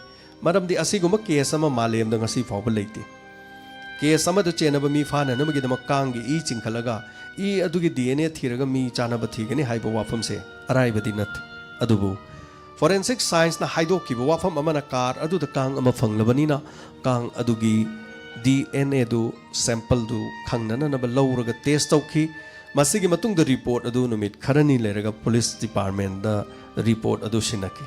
ꯃꯔꯝꯗꯤ ꯑꯁꯤꯒꯨꯝꯕ ꯀꯦꯁ ꯑꯃ ꯃꯥꯂꯦꯝꯗ ꯉꯁꯤ ꯐꯥꯎꯕ ꯂꯩꯇꯦ꯫ ꯀꯦꯁ ꯑꯃꯗ ꯆꯦꯟꯅꯕ ꯃꯤ ꯐꯥꯅꯅꯕꯒꯤꯗꯃꯛ ꯀꯥꯡꯒꯤ ꯏ ꯆꯤꯡꯈꯠꯂꯒ ꯏ ꯑꯗꯨꯒꯤ ꯗꯤ ꯑꯦꯟ ꯑꯦ ꯊꯤꯔꯒ ꯃꯤ ꯆꯥꯅꯕ ꯊꯤꯒꯅꯤ ꯍꯥꯏꯕ ꯋꯥꯐꯝꯁꯦ ꯑꯔꯥꯏꯕꯗꯤ ꯅꯠꯇꯦ꯫ ꯑꯗꯨꯕꯨ ꯐꯣꯔꯦꯟꯁꯤꯛ ꯁꯥꯏꯟꯁꯅ ꯍꯥꯏꯗꯣꯛꯈꯤꯕ ꯋꯥꯐꯝ ꯑꯃꯅ ꯀꯥꯔ ꯑꯗꯨꯗ ꯀꯥꯡ ꯑꯃ ꯐꯪꯂꯕꯅꯤꯅ ꯀꯥꯡ ꯑꯗꯨꯒꯤ ꯗꯤ ꯑꯦꯟ ꯑꯦꯗꯨ, ꯁꯦꯝꯄꯜꯗꯨ ꯈꯪꯅꯅꯅꯕ ꯂꯧꯔꯒ ꯇꯦꯁ ꯇꯧꯈꯤ꯫ ꯃꯁꯤꯒꯤ ꯃꯇꯨꯡꯗ ꯔꯤꯄꯣꯔꯠ ꯑꯗꯨ ꯅꯨꯃꯤꯠ ꯈꯔꯅꯤ ꯂꯩꯔꯒ ꯄꯨꯂꯤꯁ ꯗꯤꯄꯥꯔꯠꯃꯦꯟꯗ ꯔꯤꯄꯣꯔꯠ ꯑꯗꯨ ꯁꯤꯟꯅꯈꯤ꯫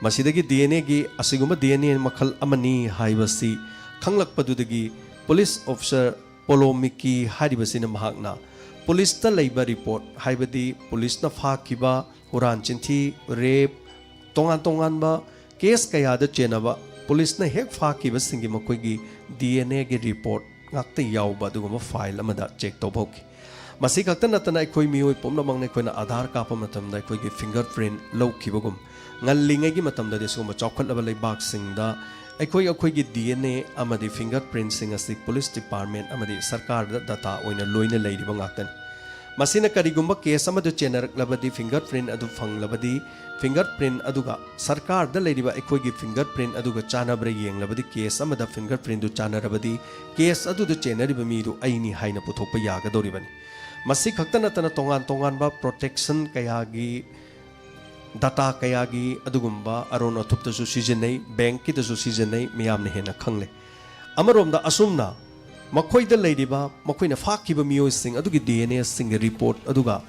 ꯃꯁꯤꯗꯒꯤ ꯗꯤ ꯑꯦꯟ ꯑꯦꯒꯤ ꯑꯁꯤꯒꯨꯝꯕ ꯗꯤ ꯑꯦꯟ ꯑꯦ ꯃꯈꯜ ꯑꯃꯅꯤ ꯍꯥꯏꯕꯁꯤ ꯈꯪꯂꯛꯄꯗꯨꯗꯒꯤ ꯄꯨꯂꯤꯁ ꯑꯣꯐꯤꯁꯔ ꯄꯣꯂꯣꯃꯤꯀꯤ ꯍꯥꯏꯔꯤꯕꯁꯤꯅ ꯃꯍꯥꯛꯅ ꯄꯨꯂꯤꯁꯇ ꯂꯩꯕ ꯔꯤꯄꯣꯔꯠ, ꯍꯥꯏꯕꯗꯤ ꯄꯨꯂꯤꯁꯅ ꯐꯥꯈꯤꯕ ꯍꯨꯔꯥꯟ ꯆꯤꯟꯊꯤ, ꯔꯦꯞ, ꯇꯣꯉꯥꯟ ꯇꯣꯉꯥꯟꯕ ꯀꯦꯁ ꯀꯌꯥꯗ ꯆꯦꯟꯅꯕ ꯄꯨꯂꯤꯁꯅ ꯍꯦꯛ ꯐꯥꯈꯤꯕꯁꯤꯡꯒꯤ ꯃꯈꯣꯏꯒꯤ ꯗꯤ ꯑꯦꯟ ꯑꯦꯒꯤ ꯔꯤꯄꯣꯔꯠ ꯉꯥꯛꯇ ꯌꯥꯎꯕ ꯑꯗꯨꯒꯨꯝꯕ ꯐꯥꯏꯜ ꯑꯃꯗ ꯆꯦꯛ ꯇꯧꯕ ꯍꯧꯈꯤ꯫ ꯃꯁꯤ ꯈꯛꯇ ꯅꯠꯇꯅ ꯑꯩꯈꯣꯏ ꯃꯤꯑꯣꯏ ꯄꯨꯝꯅꯃꯛꯅ ꯑꯩꯈꯣꯏꯅ ꯑꯥꯙꯥꯔ ꯀꯥꯞꯄ ꯃꯇꯝꯗ ꯑꯩꯈꯣꯏꯒꯤ ꯐꯤꯡꯒꯔ ꯄ꯭ꯔꯤꯟꯠ ꯂꯧꯈꯤꯕꯒꯨꯝ, ꯉꯜꯂꯤꯉꯩꯒꯤ ꯃꯇꯝꯗꯗꯤ ꯁꯤꯒꯨꯝꯕ ꯆꯥꯎꯈꯠꯂꯕ ꯂꯩꯕꯥꯛꯁꯤꯡꯗ ꯑꯩꯈꯣꯏ ꯑꯩꯈꯣꯏꯒꯤ ꯗꯤ ꯑꯦꯟ ꯑꯦ ꯑꯃꯗꯤ ꯐꯤꯡꯒꯔ ꯄ꯭ꯔꯤꯟꯠꯁꯤꯡ ꯑꯁꯤ ꯄꯨꯂꯤꯁ ꯗꯤꯄꯥꯔꯠꯃꯦꯟꯠ ꯑꯃꯗꯤ ꯁꯔꯀꯥꯔꯗ ꯗꯇꯥ ꯑꯣꯏꯅ ꯂꯣꯏꯅ ꯂꯩꯔꯤꯕ ꯉꯥꯛꯇꯅꯤ꯫ ꯃꯁꯤꯅ ꯀꯔꯤꯒꯨꯝꯕ ꯀꯦꯁ ꯑꯃꯗ ꯆꯦꯟꯅꯔꯛꯂꯕꯗꯤ, ꯐꯤꯡꯒꯔ ꯄ꯭ꯔꯤꯟꯠ ꯑꯗꯨ ꯐꯪꯂꯕꯗꯤ, ꯐꯤꯡꯒꯔ ꯄ꯭ꯔꯤꯟꯠ ꯑꯗꯨꯒ ꯁꯔꯀꯥꯔꯗ ꯂꯩꯔꯤꯕ ꯑꯩꯈꯣꯏꯒꯤ ꯐꯤꯡꯒꯔ ꯄ꯭ꯔꯤꯟꯠ ꯑꯗꯨꯒ ꯆꯥꯟꯅꯕ꯭ꯔꯥ ꯌꯦꯡꯂꯕꯗꯤ, ꯀꯦꯁ ꯑꯃꯗ ꯐꯤꯡꯒꯔ ꯄ꯭ꯔꯤꯟꯠ ꯑꯗꯨ ꯆꯥꯟꯅꯔꯕꯗꯤ, ꯀꯦꯁ ꯑꯗꯨꯗ ꯆꯦꯟꯅꯔꯤꯕ ꯃꯤꯗꯨ ꯑꯩꯅꯤ ꯍꯥꯏꯅ ꯄꯨꯊꯣꯛꯄ ꯌꯥꯒꯗꯧꯔꯤꯕꯅꯤ꯫ ꯃꯁꯤ ꯈꯛꯇ ꯅꯠꯇꯅ ꯇꯣꯉꯥꯟ ꯇꯣꯉꯥꯟꯕ ꯄ꯭ꯔꯣꯇꯦꯛꯁꯟ ꯀꯌꯥꯒꯤ, ꯗꯇꯥ ꯀꯌꯥꯒꯤ ꯑꯗꯨꯒꯨꯝꯕ ꯑꯔꯣꯟ ꯑꯊꯨꯞꯇꯁꯨ ꯁꯤꯖꯤꯟꯅꯩ, ꯕꯦꯡꯛꯀꯤꯗꯁꯨ ꯁꯤꯖꯤꯟꯅꯩ, ꯃꯤꯌꯥꯝꯅ ꯍꯦꯟꯅ ꯈꯪꯂꯦ꯫ ꯑꯃꯔꯣꯝꯗ ꯑꯁꯨꯝꯅ ꯃꯈꯣꯏꯗ ꯂꯩꯔꯤꯕ, ꯃꯈꯣꯏꯅ ꯐꯥꯈꯤꯕ ꯃꯤꯑꯣꯏꯁꯤꯡ ꯑꯗꯨꯒꯤ ꯗꯤ ꯑꯦꯟ ꯑꯦꯁꯤꯡꯒꯤ ꯔꯤꯄꯣꯔꯠ ꯑꯗꯨꯒ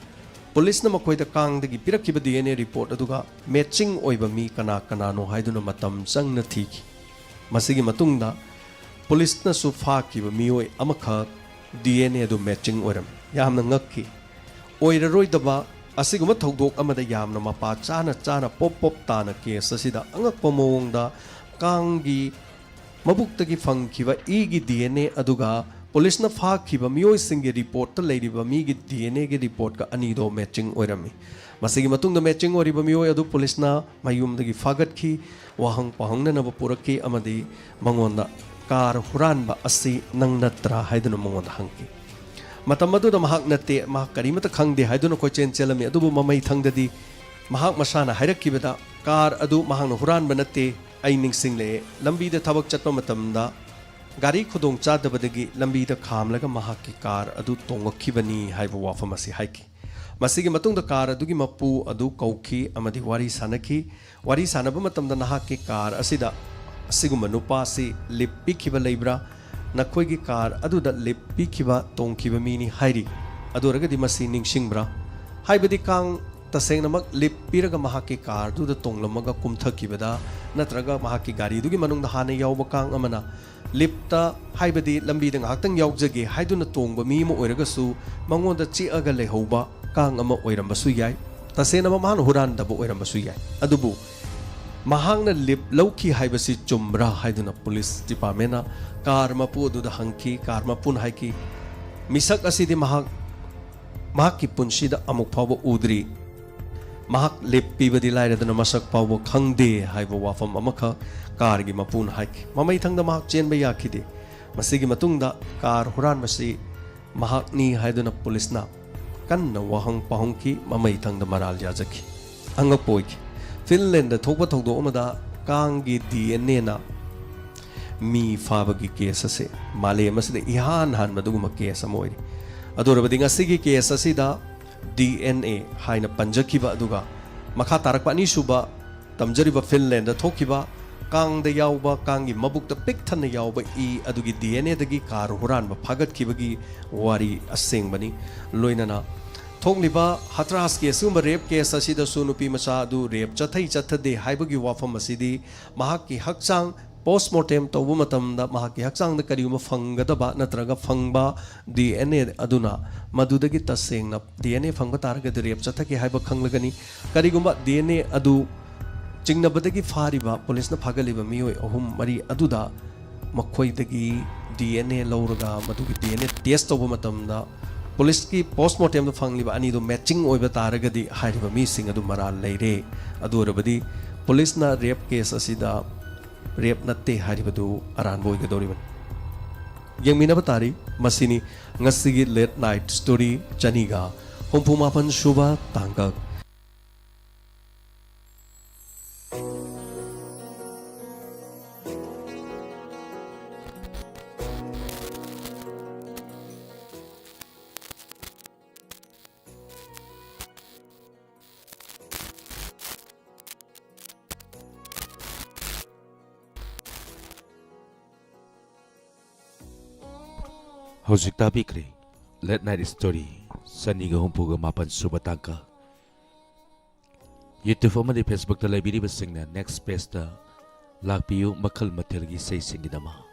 ꯄꯨꯂꯤꯁꯅ ꯃꯈꯣꯏꯗ ꯀꯥꯡꯗꯒꯤ ꯄꯤꯔꯛꯈꯤꯕ ꯗꯤ ꯑꯦꯟ ꯑꯦ ꯔꯤꯄꯣꯔꯠ ꯑꯗꯨꯒ ꯃꯦꯠꯆꯤꯡ ꯑꯣꯏꯕ ꯃꯤ ꯀꯅꯥ ꯀꯅꯥꯅꯣ ꯍꯥꯏꯗꯨꯅ ꯃꯇꯝ ꯆꯪꯅ ꯊꯤꯈꯤ꯫ ꯃꯁꯤꯒꯤ ꯃꯇꯨꯡꯗ ꯄꯨꯂꯤꯁꯅꯁꯨ ꯐꯥꯈꯤꯕ ꯃꯤꯑꯣꯏ ꯑꯃꯈꯛ ꯗꯤ ꯑꯦꯟ ꯑꯦ ꯑꯗꯨ ꯃꯦꯆꯤꯡ ꯑꯣꯏꯔꯝꯃꯤ꯫ ꯌꯥꯝꯅ ꯉꯛꯈꯤ꯫ ꯑꯣꯏꯔꯔꯣꯏꯗꯕ ꯑꯁꯤꯒꯨꯝꯕ ꯊꯧꯗꯣꯛ ꯑꯃꯗ ꯌꯥꯝꯅ ꯃꯄꯥ ꯆꯥꯅ ꯆꯥꯅ ꯄꯣꯞ ꯄꯣꯞ ꯇꯥꯅ ꯀꯦꯁ ꯑꯁꯤꯗ ꯑꯉꯛꯄ ꯃꯑꯣꯡꯗ ꯀꯥꯡꯒꯤ ꯃꯕꯨꯛꯇꯒꯤ ꯐꯪꯈꯤꯕ ꯏꯒꯤ ꯗꯤ ꯑꯦꯟ ꯑꯦ ꯑꯗꯨꯒ ꯄꯨꯂꯤꯁꯅ ꯐꯥꯈꯤꯕ ꯃꯤꯑꯣꯏꯁꯤꯡꯒꯤ ꯔꯤꯄꯣꯔꯠꯇ ꯂꯩꯔꯤꯕ ꯃꯤꯒꯤ ꯗꯤ ꯑꯦꯟ ꯑꯦꯒꯤ ꯔꯤꯄꯣꯔꯠꯀ ꯑꯅꯤꯗꯣ ꯃꯦꯆꯤꯡ ꯑꯣꯏꯔꯝꯃꯤ꯫ ꯃꯁꯤꯒꯤ ꯃꯇꯨꯡꯗ ꯃꯦꯆꯤꯡ ꯑꯣꯏꯔꯤꯕ ꯃꯤꯑꯣꯏ ꯑꯗꯨ ꯄꯨꯂꯤꯁꯅ ꯃꯌꯨꯝꯗꯒꯤ ꯐꯥꯒꯠꯈꯤ, ꯋꯥꯍꯪ ꯄꯥꯎꯍꯪꯅꯅꯕ ꯄꯨꯔꯛꯈꯤ ꯑꯃꯗꯤ ꯃꯉꯣꯟꯗ "ꯀꯥꯔ ꯍꯨꯔꯥꯟꯕ ꯑꯁꯤ ꯅꯪ ꯅꯠꯇ꯭ꯔꯥ?" ꯍꯥꯏꯗꯨꯅ ꯃꯉꯣꯟꯗ ꯍꯪꯈꯤ꯫ ꯃꯇꯝ ꯑꯗꯨꯗ ꯃꯍꯥꯛ "ꯅꯠꯇꯦ, ꯃꯍꯥꯛ ꯀꯔꯤꯃꯠꯇ ꯈꯪꯗꯦ" ꯍꯥꯏꯗꯨꯅ ꯀꯣꯏꯆꯦꯟ ꯆꯦꯜꯂꯝꯃꯤ꯫ ꯑꯗꯨꯕꯨ ꯃꯃꯩ ꯊꯪꯗꯗꯤ ꯃꯍꯥꯛ ꯃꯁꯥꯅ ꯍꯥꯏꯔꯛꯈꯤꯕꯗ, "ꯀꯥꯔ ꯑꯗꯨ ꯃꯍꯥꯛꯅ ꯍꯨꯔꯥꯟꯕ ꯅꯠꯇꯦ, ꯑꯩ ꯅꯤꯡꯁꯤꯡꯂꯛꯑꯦ, ꯂꯝꯕꯤꯗ ꯊꯕꯛ ꯆꯠꯄ ꯃꯇꯝꯗ ꯒꯥꯔꯤ ꯈꯨꯗꯣꯡ ꯆꯥꯗꯕꯗꯒꯤ ꯂꯝꯕꯤꯗ ꯈꯥꯝꯂꯒ ꯃꯍꯥꯛꯀꯤ ꯀꯥꯔ ꯑꯗꯨ ꯇꯣꯡꯉꯛꯈꯤꯕꯅꯤ" ꯍꯥꯏꯕ ꯋꯥꯐꯝ ꯑꯁꯤ ꯍꯥꯏꯈꯤ꯫ ꯃꯁꯤꯒꯤ ꯃꯇꯨꯡꯗ ꯀꯥꯔ ꯑꯗꯨꯒꯤ ꯃꯄꯨ ꯑꯗꯨ ꯀꯧꯈꯤ ꯑꯃꯗꯤ ꯋꯥꯔꯤ ꯁꯥꯅꯈꯤ꯫ ꯋꯥꯔꯤ ꯁꯥꯅꯕ ꯃꯇꯝꯗ "ꯅꯍꯥꯛꯀꯤ ꯀꯥꯔ ꯑꯁꯤꯗ ꯑꯁꯤꯒꯨꯝꯕ ꯅꯨꯄꯥ ꯑꯁꯤ ꯂꯤꯞ ꯄꯤꯈꯤꯕ ꯂꯩꯕ꯭ꯔꯥ? ꯅꯈꯣꯏꯒꯤ ꯀꯥꯔ ꯑꯗꯨꯗ ꯂꯤꯞ ꯄꯤꯈꯤꯕ ꯇꯣꯡꯈꯤꯕ ꯃꯤꯅꯤ" ꯍꯥꯏꯔꯤ꯫ ꯑꯗꯨ ꯑꯣꯏꯔꯒꯗꯤ ꯃꯁꯤ ꯅꯤꯡꯁꯤꯡꯕ꯭ꯔꯥ? ꯍꯥꯏꯕꯗꯤ ꯀꯥꯡ ꯇꯁꯦꯡꯅꯃꯛ ꯂꯤꯞ ꯄꯤꯔꯒ ꯃꯍꯥꯛꯀꯤ ꯀꯥꯔꯗꯨꯗ ꯇꯣꯡꯂꯝꯃꯒ ꯀꯨꯝꯊꯈꯤꯕꯗ, ꯅꯠꯇ꯭ꯔꯒ ꯃꯍꯥꯛꯀꯤ ꯒꯥꯔꯤꯗꯨꯒꯤ ꯃꯅꯨꯡꯗ ꯍꯥꯟꯅ ꯌꯥꯎꯕ ꯀꯥꯡ ꯑꯃꯅ ꯂꯤꯞꯇ, ꯍꯥꯏꯕꯗꯤ ꯂꯝꯕꯤꯗ ꯉꯥꯏꯍꯥꯛꯇꯪ ꯌꯥꯎꯖꯒꯦ ꯍꯥꯏꯗꯨꯅ ꯇꯣꯡꯕ ꯃꯤ ꯑꯃ ꯑꯣꯏꯔꯒꯁꯨ, ꯃꯉꯣꯟꯗ ꯆꯤꯛꯑꯒ ꯂꯩꯍꯧꯕ ꯀꯥꯡ ꯑꯃ ꯑꯣꯏꯔꯝꯕꯁꯨ ꯌꯥꯏ꯫ ꯇꯁꯦꯡꯅꯃꯛ ꯃꯍꯥꯛꯅ ꯍꯨꯔꯥꯟꯗꯕ ꯑꯣꯏꯔꯝꯕꯁꯨ ꯌꯥꯏ꯫ ꯑꯗꯨꯕꯨ ꯃꯍꯥꯛꯅ ꯂꯤꯞ ꯂꯧꯈꯤ ꯍꯥꯏꯕꯁꯤ ꯆꯨꯝꯕ꯭ꯔꯥ ꯍꯥꯏꯗꯨꯅ ꯄꯨꯂꯤꯁ ꯗꯤꯄꯥꯔꯠꯃꯦꯟꯅ ꯀꯥꯔ ꯃꯄꯨ ꯑꯗꯨꯗ ꯍꯪꯈꯤ꯫ ꯀꯥꯔ ꯃꯄꯨꯅ ꯍꯥꯏꯈꯤ, "ꯃꯤꯁꯛ ꯑꯁꯤꯗꯤ ꯃꯍꯥꯛ ꯃꯍꯥꯛꯀꯤ ꯄꯨꯟꯁꯤꯗ ꯑꯃꯨꯛ ꯐꯥꯎꯕ ꯎꯗ꯭ꯔꯤ꯫ ꯃꯍꯥꯛ ꯂꯤꯞ ꯄꯤꯕꯗꯤ ꯂꯥꯏꯔꯗꯅ ꯃꯁꯛ ꯐꯥꯎꯕ ꯈꯪꯗꯦ" ꯍꯥꯏꯕ ꯋꯥꯐꯝ ꯑꯃꯈꯛ ꯀꯥꯔꯒꯤ ꯃꯄꯨꯅ ꯍꯥꯏꯈꯤ꯫ ꯃꯃꯩꯊꯪꯗ ꯃꯍꯥꯛ ꯆꯦꯟꯕ ꯌꯥꯈꯤꯗꯦ꯫ ꯃꯁꯤꯒꯤ ꯃꯇꯨꯡꯗ ꯀꯥꯔ ꯍꯨꯔꯥꯟꯕꯁꯤ ꯃꯍꯥꯛꯅꯤ ꯍꯥꯏꯗꯨꯅ ꯄꯨꯂꯤꯁꯅ ꯀꯟꯅ ꯋꯥꯍꯪ ꯄꯥꯎꯍꯪꯈꯤ꯫ ꯃꯃꯩꯊꯪꯗ ꯃꯔꯥꯜ ꯌꯥꯖꯈꯤ꯫ ꯑꯉꯛꯄ ꯑꯣꯏꯈꯤ꯫ ꯐꯤꯟꯂꯦꯟꯗ ꯊꯣꯛꯄ ꯊꯧꯗꯣꯛ ꯑꯃꯗ ꯀꯥꯡꯒꯤ ꯗꯤ ꯑꯦꯟ ꯑꯦꯅ ꯃꯤ ꯐꯥꯕꯒꯤ ꯀꯦꯁ ꯑꯁꯤ ꯃꯥꯂꯦꯝ ꯑꯁꯤꯗ ꯏꯍꯥꯟ ꯍꯥꯟꯕ ꯑꯗꯨꯒꯨꯝꯕ ꯀꯦꯁ ꯑꯃ ꯑꯣꯏꯔꯤ꯫ ꯑꯗꯨ ꯑꯣꯏꯔꯕꯗꯤ ꯉꯁꯤꯒꯤ ꯀꯦꯁ ꯑꯁꯤꯗ ꯗꯤ ꯑꯦꯟ ꯑꯦ ꯍꯥꯏꯅ ꯄꯟꯖꯈꯤꯕ ꯑꯗꯨꯒ ꯃꯈꯥ ꯇꯥꯔꯛꯄ ꯑꯅꯤꯁꯨꯕ ꯇꯝꯖꯔꯤꯕ ꯐꯤꯟꯂꯦꯟꯗ ꯊꯣꯛꯈꯤꯕ ꯀꯥꯡꯗ ꯌꯥꯎꯕ, ꯀꯥꯡꯒꯤ ꯃꯕꯨꯛꯇ ꯄꯤꯛ ꯊꯟꯅ ꯌꯥꯎꯕ ꯏ ꯑꯗꯨꯒꯤ ꯗꯤ ꯑꯦꯟ ꯑꯦꯗꯒꯤ ꯀꯥꯔ ꯍꯨꯔꯥꯟꯕ ꯐꯥꯒꯠꯈꯤꯕꯒꯤ ꯋꯥꯔꯤ ꯑꯁꯦꯡꯕꯅꯤ꯫ ꯂꯣꯏꯅꯅ ꯊꯣꯛꯂꯤꯕ ꯍꯊ꯭ꯔꯥꯁꯀꯤ ꯑꯁꯤꯒꯨꯝꯕ ꯔꯦꯞ ꯀꯦꯁ ꯑꯁꯤꯗꯁꯨ ꯅꯨꯄꯤ ꯃꯆꯥ ꯑꯗꯨ ꯔꯦꯞ ꯆꯠꯊꯩ ꯆꯠꯊꯗꯦ ꯍꯥꯏꯕꯒꯤ ꯋꯥꯐꯝ ꯑꯁꯤꯗꯤ ꯃꯍꯥꯛꯀꯤ ꯍꯛꯆꯥꯡ Post mortem ꯇꯧꯕ ꯃꯇꯝꯗ ꯃꯍꯥꯛꯀꯤ ꯍꯛꯆꯥꯡꯗ ꯀꯔꯤꯒꯨꯝꯕ ꯐꯪꯒꯗꯕ ꯅꯠꯇ꯭ꯔꯒ ꯐꯪꯕ ꯗꯤ ꯑꯦꯟ ꯑꯦ ꯑꯗꯨꯅ ꯃꯗꯨꯗꯒꯤ ꯇꯁꯦꯡꯅ ꯗꯤ ꯑꯦꯟ ꯑꯦ ꯐꯪꯕ ꯇꯥꯔꯒꯗꯤ ꯔꯦꯞ ꯆꯠꯊꯈꯤ ꯍꯥꯏꯕ ꯈꯪꯂꯒꯅꯤ꯫ ꯀꯔꯤꯒꯨꯝꯕ ꯗꯤ ꯑꯦꯟ ꯑꯦ ꯑꯗꯨ ꯆꯤꯡꯅꯕꯗꯒꯤ ꯐꯥꯔꯤꯕ, ꯄꯨꯂꯤꯁꯅ ꯐꯥꯒꯠꯂꯤꯕ ꯃꯤꯑꯣꯏ ꯑꯍꯨꯝ ꯃꯔꯤ ꯑꯗꯨꯗ ꯃꯈꯣꯏꯗꯒꯤ ꯗꯤ ꯑꯦꯟ ꯑꯦ ꯂꯧꯔꯒ ꯃꯗꯨꯒꯤ ꯗꯤ ꯑꯦꯟ ꯑꯦ ꯇꯦꯁ ꯇꯧꯕ ꯃꯇꯝꯗ ꯄꯨꯂꯤꯁꯀꯤ ꯄꯣꯁ ꯃꯣꯔꯇꯦꯝꯗ ꯐꯪꯂꯤꯕ ꯑꯅꯤꯗꯨ ꯃꯦꯆꯤꯡ ꯑꯣꯏꯕ ꯇꯥꯔꯒꯗꯤ ꯍꯥꯏꯔꯤꯕ ꯃꯤꯁꯤꯡ ꯑꯗꯨ ꯃꯔꯥꯜ ꯂꯩꯔꯦ꯫ ꯑꯗꯨ ꯑꯣꯏꯔꯕꯗꯤ ꯄꯨꯂꯤꯁꯅ ꯔꯦꯞ ꯀꯦꯁ ꯑꯁꯤꯗ ꯔꯦꯞ ꯅꯠꯇꯦ ꯍꯥꯏꯔꯤꯕꯗꯨ ꯑꯔꯥꯟꯕ ꯑꯣꯏꯒꯗꯧꯔꯤꯕꯅꯤ꯫ ꯌꯦꯡꯃꯤꯟꯅꯕ ꯇꯥꯔꯤ꯫ ꯃꯁꯤꯅꯤ ꯉꯁꯤꯒꯤ ꯂꯦꯠ ꯅꯥꯏꯠ ꯁ꯭ꯇꯣꯔꯤ ꯆꯅꯤꯒ ꯍꯨꯝꯐꯨ ꯃꯥꯄꯟ ꯁꯨꯕ ꯇꯥꯡꯀꯛ꯫ ꯍꯧꯖꯤꯛ ꯇꯥꯕꯤꯈ꯭ꯔꯦ ꯂꯦꯠ ꯅꯥꯏꯠ ꯁ꯭ꯇꯣꯔꯤ ꯆꯅꯤꯒ ꯍꯨꯝꯐꯨꯒ ꯃꯥꯄꯟ ꯁꯨꯕ ꯇꯥꯡꯀꯛ꯫ YouTube ꯑꯃꯗꯤ Facebook ꯇ ꯂꯩꯕꯤꯔꯤꯕꯁꯤꯡꯅ next page ꯇ ꯂꯥꯛꯄꯤꯌꯨ ꯃꯈꯜ ꯃꯊꯦꯜꯒꯤ ꯏꯁꯩꯁꯤꯡꯒꯤꯗꯃꯛ꯫